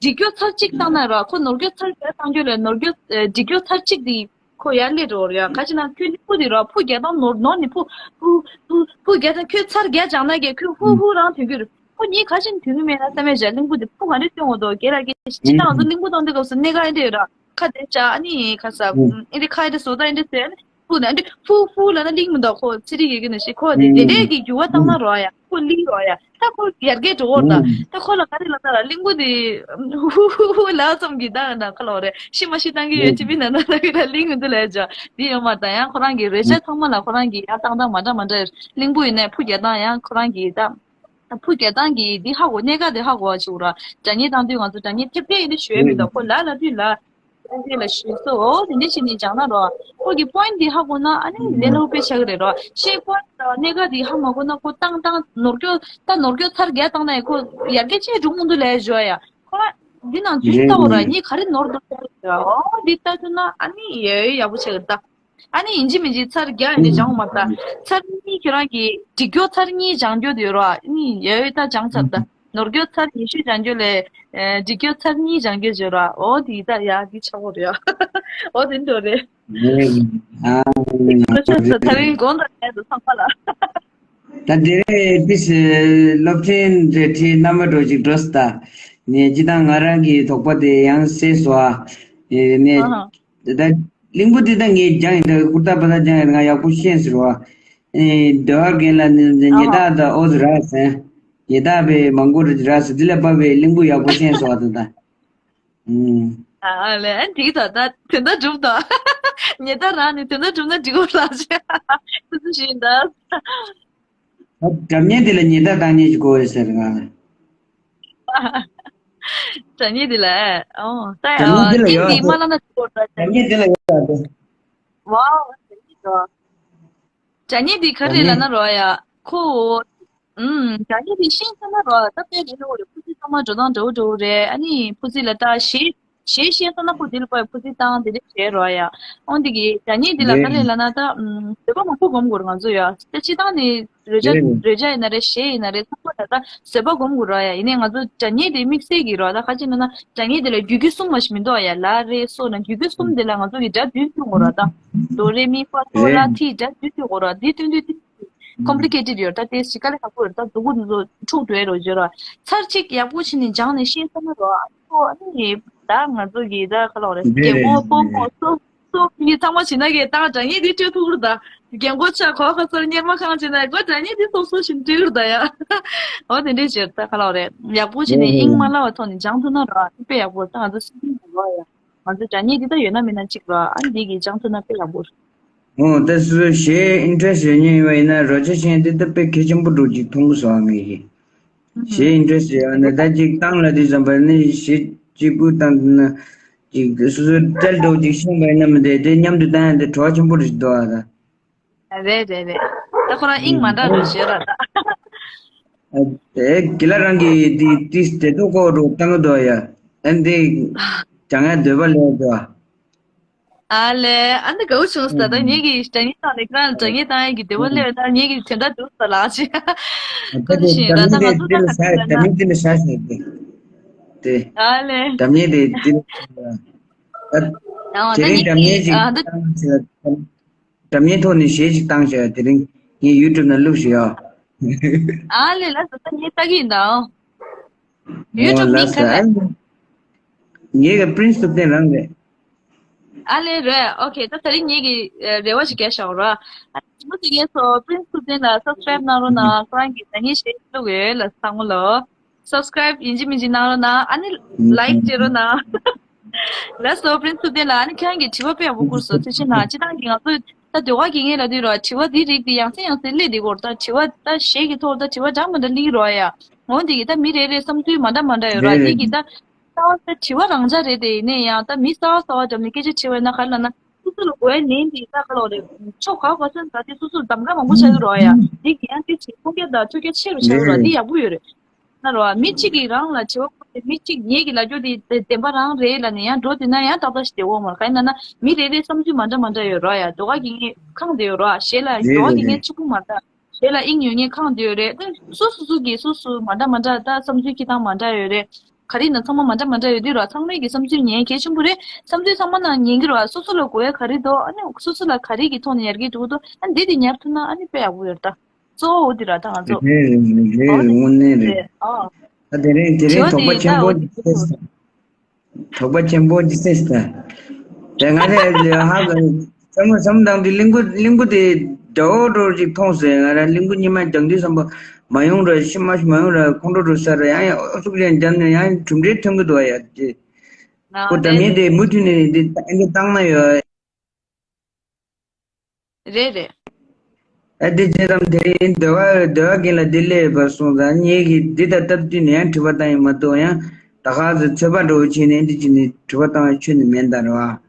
འགྲིག་སྐྱོ་ཚར་གཅིག་བཏང་ན་རོ། ཁོ་ནོར་སྐྱོ་ཚར་བརྒྱ་བཏང་རྒྱུ་ལས་ནོར་སྐྱོ་ཨེ་འགྲིག་སྐྱོ་ཚར་གཅིག་དེ་ཁོ་ཡར་སླེབས་འགྲོ་རོ་ཡ། ག་ཅི་ན་ཁྱོད་གླིང་བུ་དེ་རོ་ཕུ་བརྒྱ་བཏང་ནོར་ནོར་ནི་ཕུ་ཕུ་ཕུ་ཕུ་བརྒྱ་བཏང་ཁྱོད་ཚར་བརྒྱ་སྦྱངས་ན་གི་ཁོས་ཧུ་ཧུ་རང་ཐོན་གྱི་རེད། ཁོ་གཉིས་ག་ཅི་ནས་ཐོན་གི་མེད་ན་བསམ་མེད་བྱ། གླིང་བུ་དེ་ཕུ་ག་རེ་སྟོན་འོ་དོ་རྒྱ་ལ་གི་ཕྱི་ཐང་ཚོ་གླིང་བུ་གཏོང་དུས་སྐབས་སུ་གནད་འགག་ཨེ་འདྲ་ཡོད་ར། ཁ་དེ་བྱ་ཨ་ནི་ཁ་ས་ཨིན་དེ་ཁ་ཨིན་དེ་བཟོ་ད་ཨིན་དེ་ཟེར་ཨ་ནི་ཕུ་ནི་ཨ་ནི་ཕུ་ཕུ་ལ་ན་ལིང་མི་འདུག་ཁོ་ཚེ་རིང་ཡི་གེ་ནི་ཤི་ཁོ་དེ་དེ་འདྲས་ཀྱི་འགྱུར་བ་བཏང་ན་རོ་ཡ་ཁོ་ལིང་རོ་ཡ། ད་ཁོ་ཡར་རྒྱས་འགྲོ་བོར་ད། ད་ཁོ་ལ་ག་རེ་ལབ་ན་ར་གླིང་བུ་དེ་ཧུ་ཧུ་ཧུ་ཧུ་ལབ་ཙམ་གྱིས་ད་ན་ཁ་ལོ་རེ་ཤི་མ་ཤི་བཏང་གི་ཡོད་ཅི་མི་ན་ན་ད་གི་ད་གླིང་མི་འདུག་ལས་ཇོ་འདི་ཡོད་མ་ད་ཡང་ཁོ་རང་གི་རོལ་ཆ་ཚང་མ་ལ་ཁོ་རང་གི་ཡར་བཏང་སྟངས་མ་འདྲ་མ་འདྲ་གླིང་བུ་ཡིན་ནའི་ཕུ་རྒྱག་སྟངས་ཡང་ཁོ་རང་གི་ད་ཕུ་རྒྱག་སྟངས་ཀྱི་འདི་ཧ་གོ་གནད་འགག་དེ་ཧ་གོ་བ་ཆུ་ར་དྲ་ཉེ་བཏང་དུས་ང་ཚོ་དྲ་ཉེ་ཐེབས་ཐེབས་ཡིན་དུ་ཞུ་ཡ་མི་འདུག་ཁོ་ལ་ལ་དུས་ལ། ཨ་འདི་ལ་ཞུས་སོ། འོ་དེ་འདྲ་ཞིག་ནས་སྦྱང་ན་རོ། ཁོ་གི་པོ་ཡིན་ཊི་འདི་ཧ་གོ་ན་ཨ་ནི་ལས་སླ་པོ་དཔེ་ཆགས་ཀྱི་རེད་རོ། ཤེས་པོ་ཡིན་ཊི་དང་གནད་འགག་འདི་ཧ་མ་གོ་ན་ཁོ་བཏང་བཏང་ནོར་སྐྱོ་ད་ནོར་སྐྱོ་ཚར་བརྒྱ་བཏང་ན་ཡང་ཁོ་ཡར་རྒྱས་ཆེ་འགྲོ་མི་འདུག་ལས་ཞོ་ཡ། ཁོ་ན་འདི་ནང་འཛུལ་ལྟ་བོ་ར་གཉིས་ག་རེ་ནོར་འདུག་ལས་ཞོ། འོ་འདི་ལྟ་ཐུབ་ན་ཨ་ནི་ཡོད་ཡག་པོ་ཆགས་ཀྱི་རེད་ད། ཨ་ནི་ཡིན་གཅིག་མིན་གཅིག་ཚར་བརྒྱ་ཡིན་ནི་སྦྱང་བ་མ་ད། ཚར་གཉིས་ཁྱེད་རང་གི་འགྲིག་རྒྱུ་ཚར་གཉིས་སྦྱང་རྒྱུ་དེ་ཡོད་ར་ཨ་ནི་ཡོད་ཡོད་ད་སྦྱང་ཚར་ད། ནོར་རྒྱུ་ཚར་ཉི་ཤུ་སྦྱང་རྒྱུ་ལས། ཨེ། འགྲིག་རྒྱུ་ཚར་གཉིས་སྦྱང་རྒྱུ་བརྗོད་ར། འོ་དེ་ད་ཡ་འདི་ཆགས་པོ་རེད་ཡ། འོ་དེ་འདྲ་རེད། ཨ་ཁོ་ཆ་ཚ་ཚ་རིང་དགོང་དག་ནས་དུ་ཚང་མ་ལ། ད་དེ་རེད་དེ་སློབ་ཚན་རེ་ཁྲིད་རྣམ་པ་འགྲོ་ཅིག་འགྲོ་སི་ད། ནས་སྤྱི་བཏང་ང་རང་གི་དོགས་པ་དེ་ཡང་སེལ་སོ་ཨ། ནས་ད་གླིང་བུ་དེ་ད་ངས་སྦྱང་ཡིན་ད་ཧུར་ཐག་པ་ད་སྦྱང་ཡིན་ང་ཡག་པོ་ཤེས་ཟེར་བ། ཨེ། སྡེ་བ་རྒན་ལགས་ནི་ཉེ་ད་ད་ཨོ་ཟེར་ར་ཟེར། ཉེ་ད་པའི་མང་པོ་རེད་ར་ཟེར་འདི་ལས་པ་པའི་གླིང་བུ་ཡག་པོ་ཤེས་སོང་བ་དང་ད། ཨུམ། ཨ་ལེ་ཨ་འགྲིག་ད་ད་དོན་དག་གྲུབ་ད། ཉེ་ད་རང་ནི་དོན་དག་གྲུབ་ན་འགྲིག་གོ་ལགས་ཤེས། སུ་སུ་ཞིག་ད། ད་སྒྲ་སྙན་དེ་ལ་ཉེ་ད་བཏང་ཉེ་ཞིག་དགོས་རེད་ཟེར་ང་། སྒྲ་སྙན་དེ་ལ་ཨོ་ད་ཡ་སྒྲ་སྙན་དེ་ལ་ཡོད་ཨ་ཏིང་དེ་མ་ལ་ན་འགྲིག་གོ་ད་སྒྲ་སྙན་དེ་ལ་ཡོད་ཨ་ཏིང་། ཝའོ་སྒྲ་སྙན་དེ་ལ། སྒྲ་སྙན་འདི་ག་རེ་ལབ་ན་རོ་ཡ། ཁོ། ཨུམ། སྒྲ་སྙན་འདི་ཤེས་ས་ན་རོ་ད་དཔེ་རེད་རེད་འོ་རེད། ཕུ་ཚི་ཚང་མ་འགྲོ་སྟངས་འདྲ་བོ་འདྲ་བོ་རེད། ཨ་ནི་ཕུ་ཚི་ལ་ད་གཞས་གཞས་ཤེས་ས་ན་ཁོ་འདི་ལ་པའི་ཕུ་ཚི་བཏང་དེ་འདྲ་བྱས་རོ་ཡ། ཨོ་འདི་གི་སྒྲ་སྙན་འདི་ལ་ག་རེ་ལབ་ན་ད་ཨུམ་བཟོད་པ་མང་པོ་སྒོམ་དགོས་རེད་ང་ཚོ་ཡ། ད་སྤྱི་བཏང་ནི་རོལ་ཆ་རོལ་ཆ་ཡིན་ན་རེད་གཞས་ཡིན་ན་རེད་ཚང་མ་ད་ད་བཟོད་པ་སྒོམ་དགོས་རོ་ཡ། ཡིན་ནའི་ང་ཚོ་སྒྲ་སྙན་དེ་དམིགས་བསལ་གྱི་རོ་ད་ཁ་ཅིག་ན་ན། སྒྲ་སྙན་དེ་ལ་རྒྱུད་རྒྱུད་གསུམ་མ་ཞིག་མི་འདུག་ཡ། ལ་རེ་སོ་ན་རྒྱུད་རྒྱུད་གསུམ་དེ་ལ་ང་ཚོ་གི་སྒྲ་བསྡུས་བསྡུས་དགོས་ར་ད། དོ་རེ་མི་ཧྥ་སོ་ལ་ཐི་སྒྲ་བསྡུས་བསྡུས་དགོས་ར་འདི་སྟོན་དུས་ཏི་ཀོམ་པི་ལི་ཀེ་ཊེཌ་ཡོད་ད། དེ་ཞིག་དཀའ་ལས་ཁག་པོ་ཡོད་ད། འཛུགས་འཛུགས་འཁྲུག་འགྲོ་ཡ་རོ་བརྗོད་ར། ཚར་གཅིག་ཡག་པོ་བྱས་ནས་སྦྱངས་ནས་ཤེས་ས་ན་རོ་ཨ་ཁོ་ཨ་ནི་ད་ང་ཚོ་གི་ད་ག་ལོག་རེད་རྒན་གོག་སྤོ་མོ་སོ། སོ་མི་ཚང་མ་བྱེད་ན་གི་ད་སྒྲ་སྙན་འདི་སྤྲོད་ཐུབ་ར་ད། རྒན་གོག་ཆ་གོ་ཁ་སར་གཉེར་མ་ཁང་བྱེད་ན་གོ་སྒྲ་སྙན་འདི་སོ་སོ་བཞིན་སྤྲོད་ར་ད་ཡ། འོ་དེ་འདྲས་བྱེད་ད་ག་ལོག་རེད། ཡག་པོ་བྱས་ནས་དབྱིངས་མ་ལྷག་པ་ཐོག་ནས་སྦྱང་ཐུབ་ན་ར་དཔེ་ཡག་པོ་ད་ང་ཚོ་སྲིད་དོན་གྱི་ལོ་ཡ། ང་ཚོ་སྒྲ་སྙན་འདི་ད་ཡོད་ན་མེད་ན་གཅིག་ར་ཨ་འདི་གི་སྦྱང་ཐུབ་ན་དཔེ་ཡག་པོ་རེད། འོ་ད་སོ་སོའི་གཞས་ཨིན་ཊི་རེ་སི་ཡོད་མཁན་ཡིན་པ་ཡིན་ན་རོལ་ཆ་ཤེས་འདི་ད་དཔེ་གལ་ཆེན་པོ་འགྲོ་གཅིག་མཐོང་གི་སོང་ངས་ཀྱི། གཞས་ཨིན་ཊི་རེ་སི་ཡོད་ན་ད་ཅིག་བཏང་ལ་དུས་ཙམ་པ་ནི་གཞས་གཅིག་པུ་བཏང་ན་ཅིག་སོ་སོ་སྤྲེལ་འགྲོ་གཅིག་ཤེས་པ་ཡིན་ན་མི་འདྲ་དེ་མཉམ་དུ་བཏང་ཡ་དེ་བྲོ་བ་ཆེན་པོ་རེད་འདུག་ཨ་ད། རེད་རེད་རེད། ད་ཁོ་རང་དབྱིངས་མ་འདྲ་རུ་བྱེད་ར་ད། ཨེ་དེ་གི་ལ་རང་གི་དེ་དེ་དེ་ཐོག་ཁོ་རུ་བཏང་གི་འདུག་ཡ། ཨ་འདི་སྦྱང་ཡ་འདོད་པ་ལས་འདུག་ཨ་ལེ་ཨ་འདི་དགའ་བོ་བྱུང་སོང་ད། ད་ངེད་ཀྱི་སྒྲ་སྙན་བཏང་ནས་ཁྱེད་རང་ལ་སྒྲ་སྙན་བཏང་ཡ་གི་འདོད་པ་སླེབས་ད་ངེད་ཀྱི་དོན་དག་འདུག་ད་ལགས་ཅི། ཁོ་ཚོ་ཞིག་ར་ད་ང་ཚོ་ད་ཁ་ཚིག་ལ་ན། ཨ་ལེ། སྒྲ་སྙན་དེ་དེ་ལ་ད་ཡང་ད་དེ་རིང་ངེད་སྒྲ་སྙན་ཀྱི་ཅིག་ཨ་ད། བཏང་ཟེར། འགྲམ་ཉེ་ཐོག་ནས་གཞས་ཅིག་བཏང་ཤག་དེ་རིང་ངས་ཡུ་ཊུབ་ནང་བླུགས་ཤག་ཡ། ཨ་ལེ་ལ་ཟ་ད་ངས་ལྟ་གི་ཡིན་ད། ཡུ་ཊུབ་མིང་ག་རེ། ངས་གི་པྲིན་སི་ཐུབ་བསྟན་རང་རེད། ཨ་ལེ་རེད། ཨོ་ཁེ་ད་དེ་རིང་ངས་གི་རེ་བ་ཞིག་རྒྱག་ཤག་ར། ཨ་ནི་མུ་ཏིག་ངས་སོ་པྲིན་སི་ཐུབ་བསྟན་ལ་སབ་སི་ཀྲའིབ་གནང་རོགས་གནང་། ཁོ་རང་གི་ད་ངས་གཞས་བླུགས་ཡོད་ལ་ཚང་མ་ལོ། སབ་སི་ཀྲའིབ་ཡིན་གཅིག་མིན་གཅིག་གནང་རོགས་གནང་། ཨ་ནི་ལའིག་བྱེད་རོགས་གནང་། ལགས་སོ་པྲིན་སི་ཐུབ་བསྟན་ལགས། ཨ་ནི་ཁྱེད་རང་གིས་དྲི་བ་དཔེ་ཡག་པོ་བསྐུར་སོང་། ཐུགས་རྗེ་གནང་། སྤྱིར་བཏང་གི་ང་ཚོས་ད་ཟློས་གར་དགེ་རྒན་ལབ་དུས་ར་དྲི་བ་འདི་རིགས་འདི་ཡང་སེ་ཡང་སེ་སླེབས་བསྡད་ཀྱི་ཡོད་རེད། ད་དྲི་བ་ད་གཞས་ཀྱི་ཐོག་ད་དྲི་བ་འདྲ་མི་འདྲ་སླེབས་ཀྱི་རེད་ཡ། འོ་འདི་གི་ད་མི་རེ་རེ་བསམ་ཚུལ་མ་འདྲ་མ་འདྲ་ཡོད་ར། རེད་རེད། འདི་གི་ད་གསར་པ་ད་དྲི་བ་རང་འཇགས་རེད་དེ། ཡིན་ནའི་ཡང་ད་མི་གསར་པ་གསར་པ་འགྲམ་ནས་སྐད་ཆ་དྲིས་པ་ཡིན་ན་ག་རེ་ལབ་ན། སོ་སོ་ལ་དགོས་ཡ་ནན་དེ་ད་ག་ལོག་རེད། ཕྱོགས་ག་གོ་སོན་ད་དེ་སོ་སོར་གདམ་ག་མང་པོ་ཆགས་ཀྱི་རེད་ཡ། འདི་གི་ཡང་སྐད་ཆ་ཁུངས་སྐྱེལ་དང་ཐོས་སྐྱེལ་ཆེ་རུ་ཆགས་ཀྱི་རེད། འདི་ཡག་པོ་ཡོད་རེད། ན་རོ། མི་གཅིག་གིས་རང་ལ་དྲི་བ་བཀོད་དེ་མི་གཅིག་ངེད་ཀྱི་ལབ་རྒྱུ་དེ་བདེན་པ་རང་རེད་ལབ་ནས་ཡང་འགྲོ་དེ་ན་ཡང་ཏག་ཏག་ཞིག་བསྡད་འོང་མ་རེད། ག་ཡིན་ན་ན་མི་རེ་རེའི་བསམ་ཚུལ་མ་འདྲ་མ་འདྲ་ཡོད་རོ་ཡ། ཟློས་གར་དགེ་རྒན་ཁེངས་བསྡད་ཡོད་རོ། གཞས་ལ་ཟློས་གར་དགེ་རྒན་གཅིག་པུ་མ་རེད། གཞས་ལ་དབྱིངས་ཡོད་མཁན་ཁེངས་བསྡད་ཡོད་རེད། ད་སོ་སོ་སོ་གིས་སོ་སོ་མ་འདྲ་མ་འདྲ་ད་བསམ་ཚུལ་འཁྱེར་སྟངས་མ་འདྲ་ཡོད་རེད། ག་རེ་ཡིན་ན་ཚང་མ་མ་འདྲ་མ་འདྲ་ཡོད་དུས་རོ། ཚང་མས་ཀྱི་བསམ་ཚུལ་ཉན་གལ་ཆེན་པོ་རེད། བསམ་ཚུལ་ཚང་མ་ནང་ཉན་གི་རོ། སོ་སོ་ལ་དགོས་ཡ་ག་རེ་འདུག་ཨ་ནི་སོ་སོ་ལ་ག་རེ་གི་ཐོག་ནས་ཡར་རྒྱས་འགྲོ་གི་འདུག་ཨ་ནི་འདི་དེ་ཉར་ཐུབ་ན་ཨ་ནི་དཔེ་ཡག་པོ་ཡོད་རེད་ད། གཙོ་བོ་འོ་དེ་ར་ད་ང་ཚོ། རེད་རེད་རེད་རེད། དངོས་གནས་རེད། ཨ་ད་དེ་རིང་དེ་རིང་དྲི་བ་དོགས་པ་དེ་ཆེན་ད་པོ་འོ་དེ་ཅིག་ཟེར་སོང་། དོགས་པ་ཆེན་པོ་ཅིག་ཟེར་སོང་། དེ་ང་རེ་ཧ་གོ། བསམ་བློ་བསམ་བཏང་དུས་གླིང་བུ་གླིང་བུ་དེ་འདྲ་བོ་འདྲ་བོ་ཅིག་མཐོང་སོང་། ང་རང་གླིང་བུ་ཉི་མ་རྒྱང་དུས་བསམ་པ་མ་ཡོང་ར་ཤི་མ་ཤི་མ་ཡོང་ར་ཁོང་ཁྲོ་འགྲོ་ས་ར་ཡང་ཡང་ཨོ་ཚུགས་རེ་འཇམ་ནས་ཡང་གྲུབ་འབྲས་ཐོན་གི་འདུག་ཡ་ཅེ། ཁོ་འདྲ་མིན་དེ་མུ་མཐུད་ནས་འདི་ཨེ་འདི་བཏང་ན་ཡོད། རེད་རེད། ཨ་དེ་རྗེས་དམ་དེ་རིང་སྡེ་བ་སྡེ་བ་རྒན་ལ་འདི་སླེབས་པར་སོང་ཙང་ངེད་ཀྱིས་འདི་དང་སྟབས་བསྟུན་ནས་ཡང་དྲི་བ་བཏང་ཡིན་མ་གཏོགས་ཡང་ད་ག་ཚོད་ཚོད་དཔག་འདྲ་བོ་བྱས་ནས་འདི་བྱས་ནས་དྲི་བ་བཏང་བའི་ཆོས་ནི་མེད་ད་རེད་བ།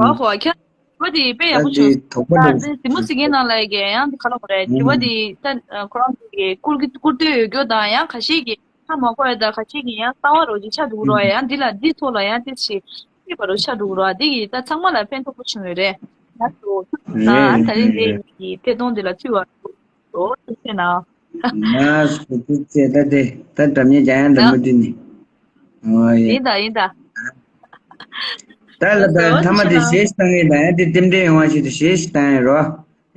ཨོ་ཧོ་ཁྱེད་དྲི་བ་དེ་དཔེ་ཡག་པོ་བྱུང་། ད་དེ་དོགས་པ་འདྲ་བོ་ད་དེ་དེ་མོ་ཟིག་ངའི་ནང་ལ་ཡི་གེ་ཡང་དེ་ག་ལ་མ་རེད། དྲི་བ་དེ་ད་ཁོ་རང་ཚོ་གི་བསྐུར་གི་བསྐུར་འདོད་ཡོད་རྒྱུ་དང་ཡང་ཁ་ཤས་ཀྱིས་ཧ་མ་གོ་ཡ་ད་ཁ་ཤས་ཀྱིས་ཡང་ལྟ་བ་རོ་ཅིག་ཆགས་འགྲོ་གི་རོ། ཡང་འདི་ལ་འདི་ཐོག་ལ་ཡང་དེ་ཞིག་ཤེས་པ་རོ་ཆགས་འགྲོ་གི་རོ། འདི་གི་ད་ཚང་མ་ལ་ཕན་ཐོགས་པོ་བྱུང་ཡོད་རེད། ལགས་སོ། ད་ད་རིང་འདི་གི་ཐད་གཏོང་འདི་ལ་ཚུད་པ་རོ་ཐུགས་རྗེ་གནང་། ང་སུ་ཐུགས་རྗེ་ད་དེ་ད་འདྲ་མཉེན་རྒྱག་ཡང་འདྲ་མོ་དུས་ནི། ཨོ་ཡ། ཡིན་ད་ཡིན་ད། ད་ལ་ད་ཐ་མ་དེ་གཞས་ཤིག་བཏང་ཡིན་ད་ཡང་དེ་རྟེན་འབྲེལ་ཡོང་བ་ཞིག་ཏུ་གཞས་ཤིག་བཏང་ཡིན་རོ།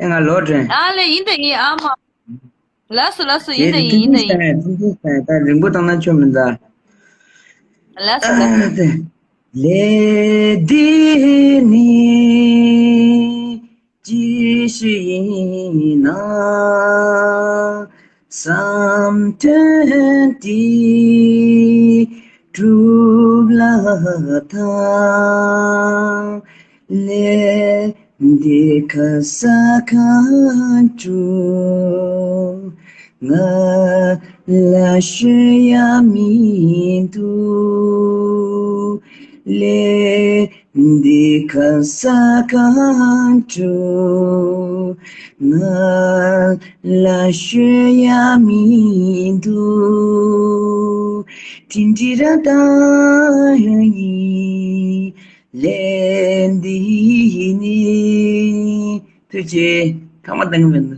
ཨེ་ང་ལོ་དྲན། ཨ་ལེ་ཡིན་ད་ཡིན་ཨ་མ། ལགས་སོ་ལགས་སོ་ཡིན་ད་ཡིན་ཡིན་ད་ཡིན། ད་རིང་པོ་བཏང་ན་ཆོ་མིན་ད། ལགས་སོ་ལགས་སོ། ལས་འདི་ནི་ཅི་ཞིག་ཡིན་ན། བསམ་དོན་འདི་འགྲུབ་ལ་ཐང་ལས། འདི་ག་ས་གང་བྱུང་ང་ལ་ཤོད་ཡ་མི་འདུག་ལས་འདི་ག་ས་གང་བྱུང་ང་ལ་ཤོད་ཡ་མི་འདུག་ཏིང་ཏི་ར་ཏ་ཡིན། ལས་འདི་ནི། ཐུགས་རྗེ་ཐང་མ་དང་མིན།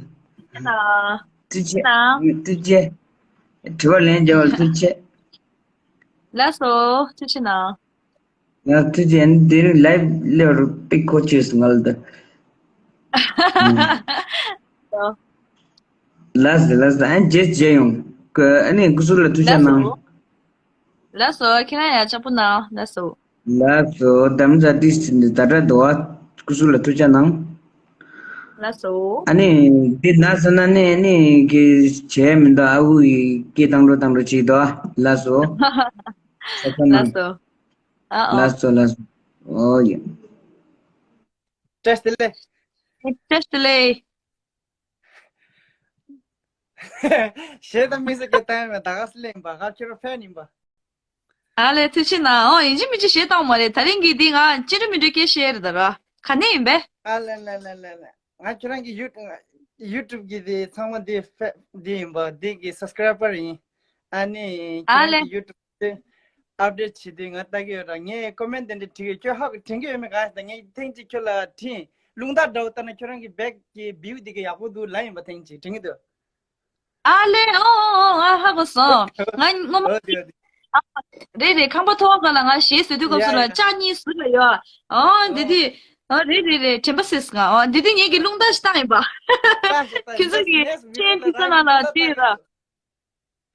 ཐུགས་རྗེ་ཐུགས་རྗེ། དྲི་བ་ལན་རྒྱབ་པར་ཐུགས་རྗེ། ལགས་སོ་ཐུགས་རྗེ་གནང་། ལགས་ཐུགས་རྗེ། འདིར་ལའིབ་ལེ་བར་པིག་ཁོ་ཆེས་ངལ་ད། ལགས་སོ་ལགས་སོ། ཨ་ནི་རྗེས་མཇལ་ཡོང་། ཨ་ནི་སྐུ་གཟུགས་ལ་ཐུགས་རྗེ་གནང་། ལགས་སོ། ཁྱེད་རང་ཡང་ལྕགས་པོ་གནང་། ལགས་སོ། ལགས་སོ། དམ་བཅའ་ཏིས་ད་ལྟ་དོ་བ་སྐུ་གཟུགས་ལ་ཐུགས་རྗེ་གནང་། ལགས་སོ། ཨ་ནི་འདི་ན་ས་ན་ནི་ཨ་ནི་གི་བྱས་མི་འདུག་ཨ་ཁུ་ཡི་སྐད་བཏང་འགྲོ་བཏང་འགྲོ་བྱེད་དོ། ལགས་སོ། ལགས་སོ། ཨ་ཨ། ལགས་སོ་ལགས་སོ། ཨོ་ཡ། བཀྲ་ཤིས་བདེ་ལེགས། བཀྲ་ཤིས་བདེ་ལེགས། གཞས་དང་དམིགས་བསལ་གྱི་བཏང་ཡོད་མེད་ད་ག་སེ་ལེན་པ་ག་ཁྱོད་རང་ཕན་ཡིན་པ། ཨ་ལས་ཐུགས་རྗེ་གནང་། ཨོ་ཡིན་གཅིག་མིན་གཅིག་གཞས་བཏང་མ་རེད། ད་རིང་གི་འདི་ང་ཅི་འདྲ་མི་འདྲ་སྐད་བཤད་རེད་ད་ར་ག་ནས་ཡིན་པས། ཨ་ལས་ལས་ལས་ལས་ལས། ང་ཁྱོད་རང་གི་ཡུ་ཡུ་ཊུབ་གི་དེ་ཚང་མ་དེ་ཕེ་དེ་ཡིན་པ་དེ་གི་སབ་སི་ཀ་རའི་བར་ཡིན། ཨ་ནི་ཁྱོད་རང་གི་ཡུ་ཊུབ་དེ་ཨབ་ཌེཊ་བྱེད་དུས་ང་ལྟ་གི་ཡོད་ར། ངས་ཀོ་མེན་ཊི་དེ་འདྲ་བྲིས་གི་ཁྱོད་ཧ་གོ་དྲན་གི་ཡོད་མེད་ག་ད་ངས་ཐེངས་གཅིག་ཁྱོད་ལ་དྲིས། རླུང་རྟ་འདྲ་བོ་ལྟ་ན་ཁྱོད་རང་གི་བེག་གི་བིའུ་དེ་གི་ཡག་པོ་འདུག་ལབ་ཡིན་པ་ཐེངས་གཅིག་དྲན་གི་འདུག་ཨ་ལེ་ཨོ་ཨོ་ཨོ་ང་ཧ་གོ་སོང་། ང་སྔོན་མ་ཨོ་དེ་ཨོ་དེ། རེད་རེད། ཁང་པ་ཐོག་ཁ་ལ་ང་གཞས་བཟོས་དུས་སྐབས་སུ་ཡ་ལ་ཡ། ལྕགས་གཉིས་ཟུར་ལ་ཡོད། ཨོ་འདི་ཨོ། དུས་ཨོ་རེད་རེད་རེད། དྲན་པ་གསོས་སོང་ང་། ཨོ་འདི་དུས་ངེད་ཀྱི་རླུང་རྟ་ཞིག་བཏང་ཡིན་པ། ལྟ་ཞིག་ལྟ་ཁྱེད་ཚོ་ནེག་གི་ནེག་ཆེན་བི་ཌི་ཡོ་ལ་ཁྱེད་ཚོ་རང་གི་ནང་ལ་རླུང་རྟ་བལྟས་ཡོད་ར། བཏང་ཡིན།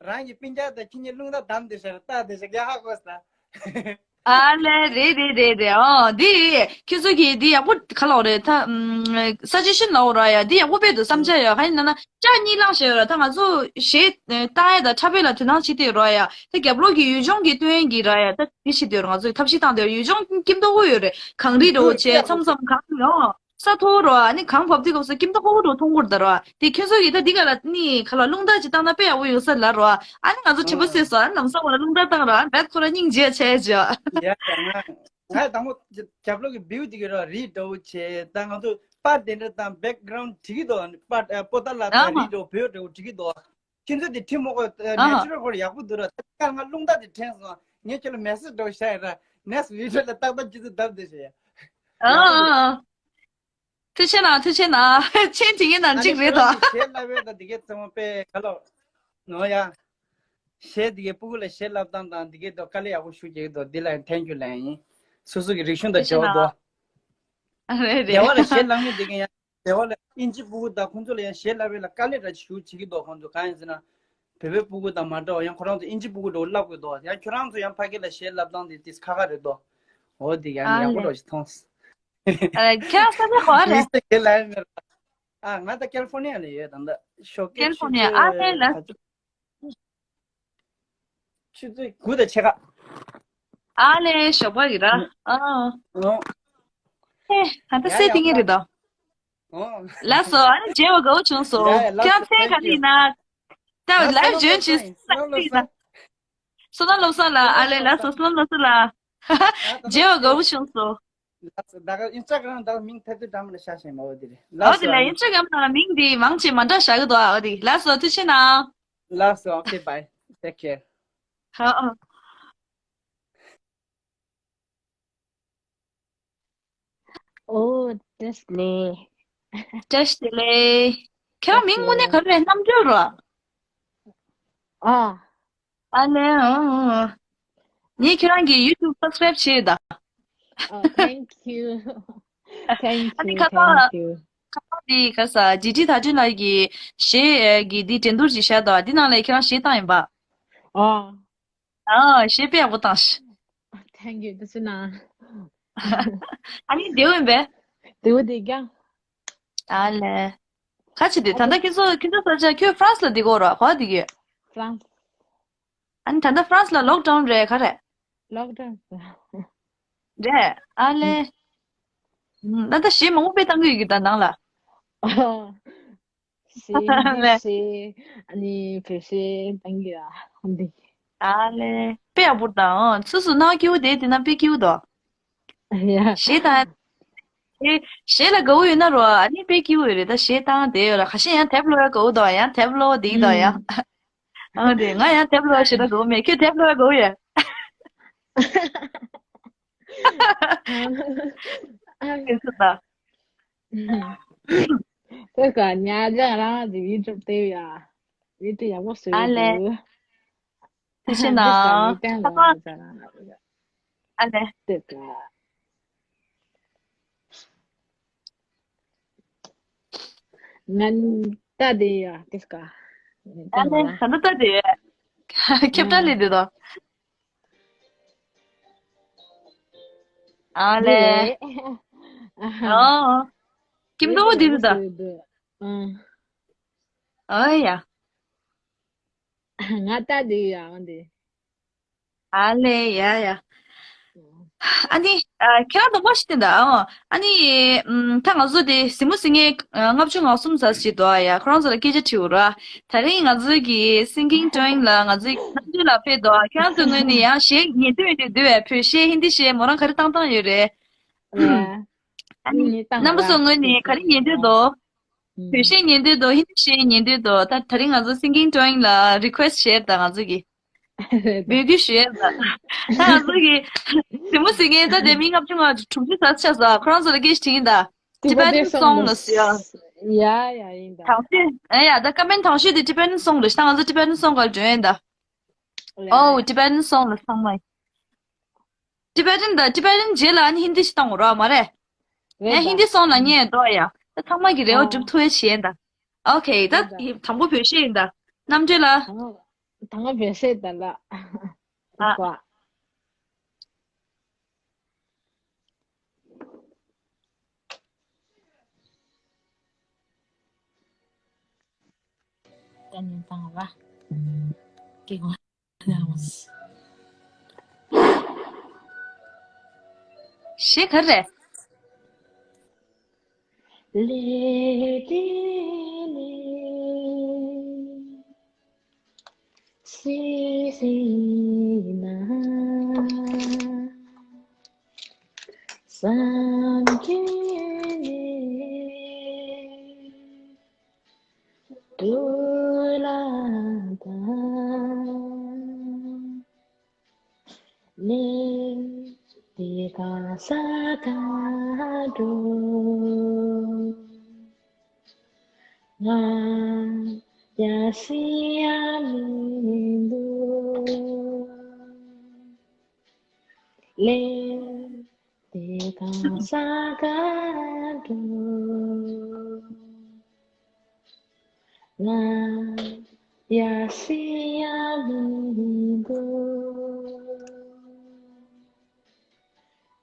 རང་གི་སྤུན་ཀྱག་དང་ཁྱེད་གཉིས་རླུང་རྟ་བསྡམས་བསྡད་ཤག་ལྟ་བསྡད་ཤག་ཡ་ཧ་གོ་ས། ཨ་ལེ་རེད་རེད་རེད་རེད། ཨོ་འདི་ཁྱེད་ཚོ་གིས་འདི་ཡག་པོ་ག་ལབ་རེད་ད། ཨམ་སག་ཇེ་ཤན་ལབ་ར་ཡ། འདི་ཡག་པོ་དཔེ་འདུག་བསམ་འཆར་ཡ། ག་ཡིན་ན་ན་ལྕགས་གཉིས་བླངས་བཞག་ཡོད་ར། ད་ང་ཚོ་གཞས་བཏང་ཡ་དང་འཁྲབ་པ་ལ་དོ་སྣང་བྱེད་དེ་ཡོད་ར་ཡ། ད་རྒྱབ་ལོགས་ཀྱི་ཡུལ་ལྗོངས་ཀྱི་སྟོན་ཡ་གི་ར་ཡ། ད་འདི་བྱེད་དེ་ཡོད་ར། ང་ཚོ་ཐབས་ཤེས་བཏང་དེ་ཡོད་ར། ཡུལ་ལྗོངས་སྐྱིད་མདོག་པོ་ཡོད་རེད། གངས་རི་འདྲ་བོ་བྱས་མཚམས་མཚམས་གངས་ཡོང་། ས་མཐོ་རུ་ཨ་ནི་གངས་བབས་དུས་སྐབས་སུ་སྐྱིད་མདོག་ཁ་པོ་འདྲ་མཐོང་གི་རེད་ད་ར། དེ་ཁྱོད་ཚོ་གིས་ད་འདི་ག་ལ་ནི་ག་ལ་རླུང་རྟ་ཅིག་བཏང་ན་དཔེ་ཡག་པོ་ཡོང་ས་ལ་ར། ཨ་ནི་ང་ཚོ་དྲན་པ་གསོས་སོང་། ཨ་ནི་ལམ་སང་ཁོ་ལ་རླུང་རྟ་བཏང་ར། ཨ་ནི་རྦད་ཁོ་ར་སྙིང་རྗེ་ཆེ་ཅོ། ཡ་ཡ་ང་ང་དང་པོ་རྒྱབ་ལོགས་ཀྱི་བིའུ་དེ་གི་ར་རི་འདྲ་བོ་བྱས། ད་ང་ཚོ་པར་དེ་འདྲ་དང་བེག་གྷ་རའུན་ཌི་འགྲིག་གི་འདུག་པར་པོ་ཏཱ་ལ་དང་རི་འདྲ་བོ་བོད་འདྲ་བོ་འགྲིག་གི་འདུག་ཁྱེད་ཚོ་དེ་ཁྲིད་མོ་གོ་ནེ་ཅུ་རལ་ཁོ་ར་ཡག་པོ་འདུག་ར། ད་ང་རླུང་རྟ་དེ་དྲན་སོང་། ངས་ཁྱོད་ལ་མེ་སེ་ཇི་འདྲ་བོ་བཞག་ཡིན་ར། ནེག་སི་ཊི་བི་ཌི་ཡོ་ལ་ཏག་ཏག་ཁྱེད་ཚོ་བརྡབ་བསྡད་ཤག་ཡ། ཨ་ཨ་ཨ། ཐུགས་རྗེ་གནང་། ཐུགས་རྗེ་གནང་། མཆན་བྲིས་མཁན་ནང་གཅིག་རེད་དོ། གཞས་ལབ་ཡོད་ད་འདི་གའི་ཚང་མ་དཔེ་ག་ལོ། ནོ་ཡ། གཞས་འདི་གའི་སྤུ་གུ་ལ་གཞས་ལབ་སྟངས་དང་འདི་གའི་དོ་དཀའ་ལས་ཡག་པོ་ཞུ་རྒྱག་གི་འདུག་འདི་ལ་ཡང་ཐེང་ཀྱུ་ལབ་ཡིན། སོ་སོ་གི་རིག་གཞུང་དང་འབྲེལ་བ་འདུག་རེད་རེད། སྡེ་བ་ལ་གཞས་ལབ་མཁན་འདི་གའི་ཡང་སྡེ་བ་ལ་ཨིན་ཇི་སྤུ་གུ་དང་ཁོང་ཚོ་ལ་ཡང་གཞས་ལབ་པའི་ལ་དཀའ་ལས་ར་ཞུ་བྱེད་ཀྱི་འདུག་ཁོང་ཚོ་གང་ཡིན་ཟེར་ན། བོད་པའི་སྤུ་གུ་དང་མ་འདྲ་བ་ཡང་ཁོ་རང་ཚོ་ཨིན་ཇི་སྤུ་གུ་འདྲ་བོ་ལབ་དགོས་འདུག་ཡང་ཁྱོད་རང་ཚོ་ཡང་ཕ་གི་ལ་གཞས་ལབ་སྟངས་དེ་ཏིས་ཁག་ཁག་རེད་འདུག་འོ་དེ་ཡང་ཨ་ཡག་པོ་ལེ། རོ་ཞིག་མཐོང་སོང་། ཨ་ལེ། ཁྱེད་རང་ས་ཆ་ག་པར་རེད། མི་ཚེ་ག་ལ་ཡོད་མེད་ར། ཨ་ང་ད་ཀལ་ཧྥོར་ནི་ཡ་ལ་ཡོད། ད་ལྟ་ཞོགས་ཀས་ཆུ་ཀལ་ཧྥོར་ནི་ཡ། ཨ་ལེ་ལ། ཚོད་ག་ཚོད། ཆུ་ཚོད་དགུ་དང་ཕྱེད་ཀ། ཨ་ལེ་ཞོགས་པ་གི་ར། ཨ། ཨོ། ཨེ་ད་ལྟ་ཡ་སེ་ཡ་ཏིང་ངེ་རེད་དོ། ཨོ། ལགས་སོ། ཨ་ནི་མཇལ་བ་དགའ་བོ་བྱུང་སོང་། ཡ་ཡ་ལགས་ཁྱེད་རང་སོ། མཚན་ག་Thank རེ་you། ཡིན་ན། ད་ང་བསོད་ལའིབ་ནམས་ཇོ་ཡིན་བཟང་ཡིན། བྱེད་སོ་ནམས་བཟང་ཡིན། བསོད་ནམས་བློ་བཟང་ལགས། ཨ་ལེ་ལགས་སོ། བསོད་ནམས་བློ་བཟང་ལགས། ཨ་ད་ལྟ་མཇལ་བ་དགའ་བོ་བྱུང་སོང་། ལགས་སོ། ད་ག་ཨིན་སི་ཊ་གྷ་རམ་ད་ག་མིང་ཐེབས་ཏེ་འདྲ་མི་འདྲ་བཞག་བཞག་མ་འོ་དེ་རེད། ཨོ་ལགས་དེ་ལ་སོ། ཨ་ནི་ཨིན་སི་ཊ་གྷ་རམ་ནང་ལ་མིང་དེ་མང་ཆེ་མ་འདྲ་བཞག་གི་འདུག་ཨོ་དེ་ལགས་སོ། ཐུགས་རྗེ་གནང་། ལགས་སོ། Okay, bye. Take care. ཧ་ཨ། ཨོ་བཀྲ་ཤིས་བདེ་ལེགས། བཀྲ་ཤིས་བདེ་ལེགས། ཁྱེད་རང་མིང་དངོས་གནས་ག་རེ་རེད། རྣམ་གྲོལ་རོ། ཨ། ཨ་ལེ། ཨོ་ཨོ། ངས་ཁྱེད་རང་གི་ཡུ་ཊུབ་སབ་སི་ཀ་རེབ་བྱས་ད། Oh, thank you. Thank you, thank you. ཨ་ནི་ཁ་སང་ཁ་སང་དེ་ཁ་སང་ཇི་ཏི་དར་སྟོན་ལགས་ཀྱི་གཞས་ཀྱི་འདི་འགྲན་བསྡུར་ཅིག་བཞག་འདུག་འདི་ནང་ལ་ཁྱེད་རང་གཞས་བཏང་ཡིན་པ། ཨོ། ཨ་གཞས་དཔེ་ཡག་པོ་བཏང་ཤག Thank you. ཐུགས་རྗེ་གནང་། ཨ་ནི་བདེ་པོ་ཡིན་པས། བདེ་པོ་བདེ་རྐྱང་། ཨ་ལེ། ག་ཅི་འདི་ད་ལྟ་ཁྱེད་ཚོ་ཁྱེད་ཚོ་ས་ཆ་ཁྱོད་ཧྥ་རན་སི་ལ་བསྡད་ཀྱི་ཡོད་རེད་པ། ག་པར་བསྡད་ཀྱི་ཡོད། ཧྥ་རན་སི། ཨ་ནི་ད་ལྟ་ཧྥ་རན་སི་ལ་ལོག་ཌའུན་རེད་ག་རེད། ལོག་ཌའུན་རེད། ཨ་ལེ། ཨ་ད་ལྟ་གཞས་མང་པོ་དཔེ་བཏང་གི་ཡོད་ཀྱི་ད་ནང་ལ། ཨོ། གཞས་ཧིན་དི་གཞས། ཨ་ནི་བོད་གཞས་བཏང་གི་ཡ་འདི། ཨ་ལེ། དཔེ་ཡག་པོ་དང་། སུ་སུ་སྣང་སྐྱིད་པོ་དེ་དེ་ན་དཔེ་སྐྱིད་པོ་འདུག་ཡ། གཞས་དང་། གཞས་ལ་དགའ་པོ་ཡོད་ན་རོ། ཨ་ནི་དཔེ་སྐྱིད་པོ་ཡོད་རེད། ད་གཞས་བཏང་བསྡད་ཡོད་ར། ཁ་ཤས་ཡང་དེབ་ཀློག་ཡ་དགའ་པོ་འདུག་ཡང་དེབ་ཀློག་བསྡད་ཀྱི་འདུག་ཡང་། ཨ་དེ་ང་ཡང་དེབ་ཀློག་ཡ་ཞེ་དྲག་དགའ་པོ་མེད། ཁྱོད་དེབ་ཀློག་ཡ་དགའ་པོ་ཡོད། ཨ་ཡིན་ཚུལ་ད། དེ་ག་ཉ་རྒྱང་རང་གི་ཡུ་ཊུབ་བལྟས་ཡ། ཡུ་ཊུབ་ཡག་པོ་བཟོས་ཨ་ལེ། འདུག་ཐུགས་རྗེ་གནང་། ཁ་པར། ཨ་ལེ། དེ་ག་ང་ལྟ་དེ་ཡ་དེ་ག་ཨ་ལེ། ད་ལྟ་ལྟ་དེ་ཡ། ཁྱབ་བསྒྲགས་ལས་དེ་དང་། ཨ་ལེ། ཨ། ཀིམ་ཏོ་དེ་དེ་དང་། ཨ་ཡ། ང་ལྟ་དེ་ཡ་འདི། ཨ་ལེ་ཡ་ཡ། ཨ་ནི། ཨ་ཁྱེད་རང་དང་པོ་ཞིག་དེ་འདྲ་ཨོ། ཨ་ནི། ཨམ་ད་ང་ཚོ་དེ་གཟིགས་མོ་གཟིགས་མཁན་ཨ་ལྔ་བཅུ་ང་གསུམ་ཙམ་ཞིག་འདུག་ཨ་ཡ། ཁོ་རང་ཚོ་ལ་སྐད་ཆ་དྲིས་འོ་ར། ད་རིང་ང་ཚོའི་གི་སིང་གིང་ཀྲོ་ཡིང་ལ་ང་ཚོའི་གནམ་གྲུ་ལ་ཕེབས་འདུག་ཨ་ཁྱེད་རང་ཚོའི་ངོས་ནས་ཡང་གཞས་ཉན་འདོད་ཡོད་འདུག་འདུག་བས། བོད་གཞས་ཧིན་དི་གཞས་མོ་རང་ག་རེ་བཏང་བཏང་ཡོད་རེད། ཨ་ནི་རྣམ་པ་ཚོའི་ངོས་ནས་ག་རེ་ཉན་འདོད་འདུག་བོད་གཞས་ཉན་འདོད་འདུག་ཧིན་དི་གཞས་ཉན་འདོད་འདུག་ད་ད་རིང་ང་ཚོ་སིང་གིང་ཀྲོ་ཡིང་ལ་རི་ཀུ་ཨེ་སི་ཊི་བྱས་ད་ང་ཚོ་གི། འབོད་སྐུལ་ཞུ་ཡས་ད། ད་ང་ཚོ་གི་གཟིགས་མོ་གཟིགས་མཁན་ད་དེ་མི་ལྔ་བཅུ་ང་དྲུག་ཅུ་ཙམ་ཆགས་སོང་། ཁོ་རང་ཚོ་ལ་སྐད་ཆ་དྲིས་ཡིན་ད། Tibetan song ལ་ཟེར་ཡ། ཡ་ཡ་ཡིན་ད། དང་ཤོས་ཨེ་ཡ་ད་ཀ་མེན་དང་ཤོས་དེ་Tibetan song རེད། ད་ང་ཚོ་Tibetan song ག་ལ་འགྲོ་ཡིན་ད། ཨོ་Tibetan song ལ་ཚང་མ་ཡིན། Tibetan དང་Tibetan རྗེས་ལ་ཨ་ནི་ཧིན་དི་ཞིག་བཏང་དགོས་རོགས་མ་རེད། ངས་ཧིན་དི་སོང་ལ་ཉན་འགྲོ་ཡ། ད་ཚང་མ་གི་རེ་བ་སྒྲུབ་ཐུབ་ཡ་བྱེད་ཡིན་ད། ཨོ་ཁེ་ད་དང་པོ་བོད་གཞས་ཡིན་ད། རྣམ་གྲོལ་ལ། དང་པོ་བོད་གཞས་ད་ལ། ཨ། ད་ཉན་དང་བ། ཀེ་གོ། གཞས་ག་རེ་རེད།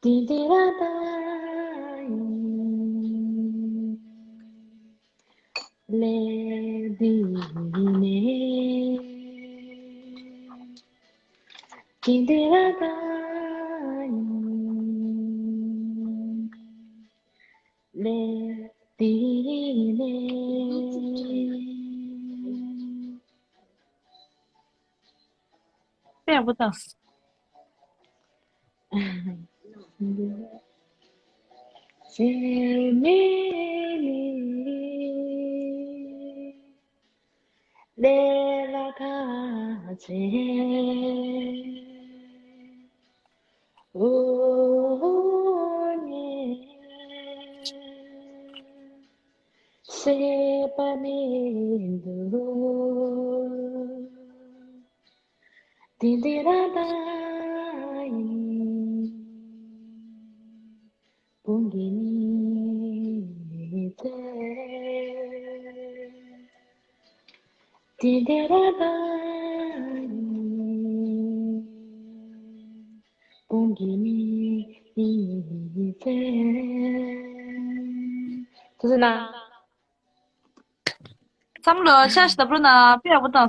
ཏི་ཏི་ར་ཏ་ཡིན། ལེ་འདི་ནས། ཏི་ཏི་ར་ཏ་ཡིན། ལེ་འདི་ནས། དཔེ་ཡག་པོ་བཏང་། སེར་མོ་ནི་ལས་ལ་ཁ་ཆེ། འོ་ནི་སྲེད་པ་མི་འདུག་ཏི་ཏི་ར་ཏ་ཡིན། དཔུང་གི་མི་ཚེ། ཏི་ཏི་ར་ཏ་ཡིན། དཔུང་གི་མི་ཚེ། ཐུགས་རྗེ་གནང་། བསམ་བློ་ཤ་ཞིག་བཏབ་རོགས་གནང་། དཔེ་ཡག་པོ་བཏང་།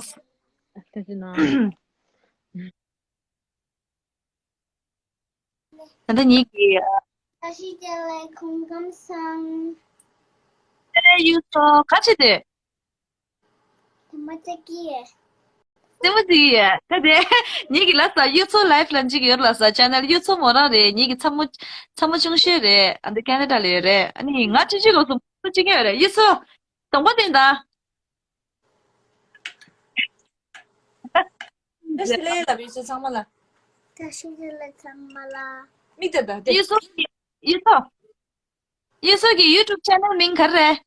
ཐུགས་རྗེ་གནང་། ད་ལྟ་ཉིད་ཀྱིས། བཀྲ་ཤིས་བདེ་ལེགས། སྐུ་ཁམས་བཟང་། ཨེ་གཡུ་མཚོ་ག་བྱེད་དེ། དེ་མ་ཚད་ཀྱི། དེ་མ་ཚད་ཀྱི་ད་དེ་ཉིད་ཀྱི་ལ་ས་གཡུ་མཚོ་ལའིབ་ལ་འཇིག་ཡོད་ལ་ས་ཆེ་ནལ་གཡུ་མཚོ་མོ་རང་རེད། ཉིད་ཀྱི་ཚ་མོ་ཚ་མོ་ཆུང་ཤོས་རེད། ཨ་འདི་ཁེ་ན་ཌ་ལ་ཡོད་རེད། ཨ་ནི་ང་ཅི་ཅི་གོ་སོང་ཅི་ཉོས་རེད། གཡུ་མཚོ་གདོང་པ་བསྟན་ད། བཀྲ་ཤིས་བདེ་ལེགས་ལབ་ཡོད་ཚོད་ཚང་མ་ལ། བཀྲ་ཤིས་བདེ་ལེགས་ཚང་མ་ལ། མིག་ལྟ་ད་དེ། གཡུ་མཚོ། གཡུ་མཚོ། གཡུ་མཚོ་གི་ཡུ་ཊུབ་ཆེ་ནལ་མིང་ག་རེ་རེད།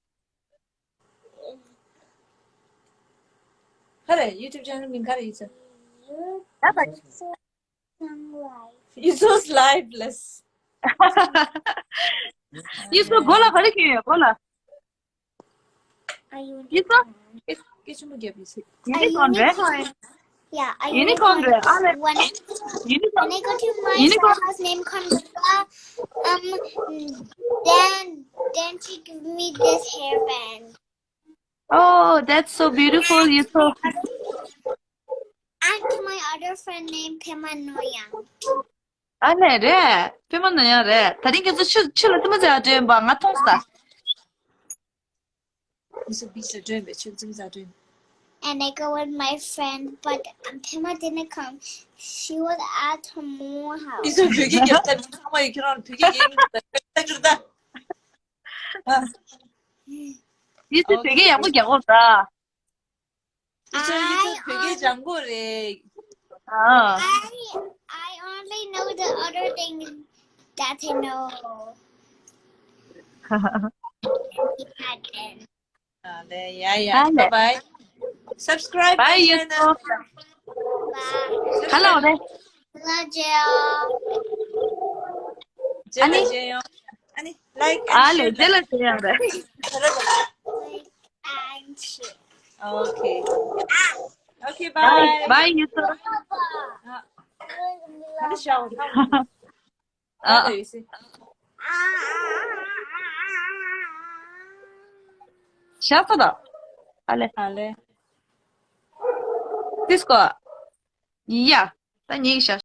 ག་རེ་ཡུ་ཊུབ་ཆེ་ནལ་མིང་ག་རེ་ཡུ་མཚོ། ད་ད། Yusuf Live ལས། གཡུ་མཚོ་མགོ་ལ་ག་རེ་གྱོན་ཡོད་མགོ་ལ། གཡུ་མཚོ། སྐད་ཆེན་པོ་རྒྱབ་ཡོད་ཟེར། ཡུ་ནི་ཀོན་རེད། Unicorn རེད། ཨ་ལས། When, when I go to my friend's house named Condola, um, then, then she give me this hairband. Oh, that's so beautiful. You're so. And to my other friend named Pema Noyang. ཨ་ལས་རེད། པད་མ་ནོར་དབྱངས་རེད། ད་རིང་ཁྱེད་ཚོ་ཆུ་ཆུ་ལ་ཏི་མ་ཟེར་ཡ་འགྲོ་ཡིན་པ་ང་མཐོང་ས། ཡིན་ས་བི་ས་འགྲོ་ཡིན་པས་ཆུ་ལ་ཏི་མ་ཟེར་འགྲོ་ཡིན། And I go with my friend, but um, Pema didn't come. She was at her mom house. ཡིན་ས་བོད་སྐད་རྒྱབ་ཐབས་ཚང་མ་ཡོད། ཁྱེད་རང་བོད་སྐད་རྒྱབ་ཡིན་པ་ད་ད་ད། ཡིན་ས་བོད་སྐད་ཡག་པོ་རྒྱག་གོ་ད། ཡུ་ཚོ་ཡུ་ཚོ་བོད་སྐད་སྦྱང་དགོས་རེད། ཨ། I, I only know the other thing that I know. ཨ་ལེ་ཡ་ཡ། ཨ་ལེ། Bye bye. Subscribe bye my channel. Bye. Hello རེད། Hello Jill. ཨ་ནི། ཨ་ནི་like and share. ཨ་ལེ་ཇེ་ལ་ཇེ་ཡང་རེད། Like and share. Okay. Okay, bye. Bye, you too. ཨ། ཨ། ཤ་ཚ་དང་། ཨ་ལེ། ཨ་ལེ། ཏིས་ཀོ། ཡ། ད་ཉིག་ཤ།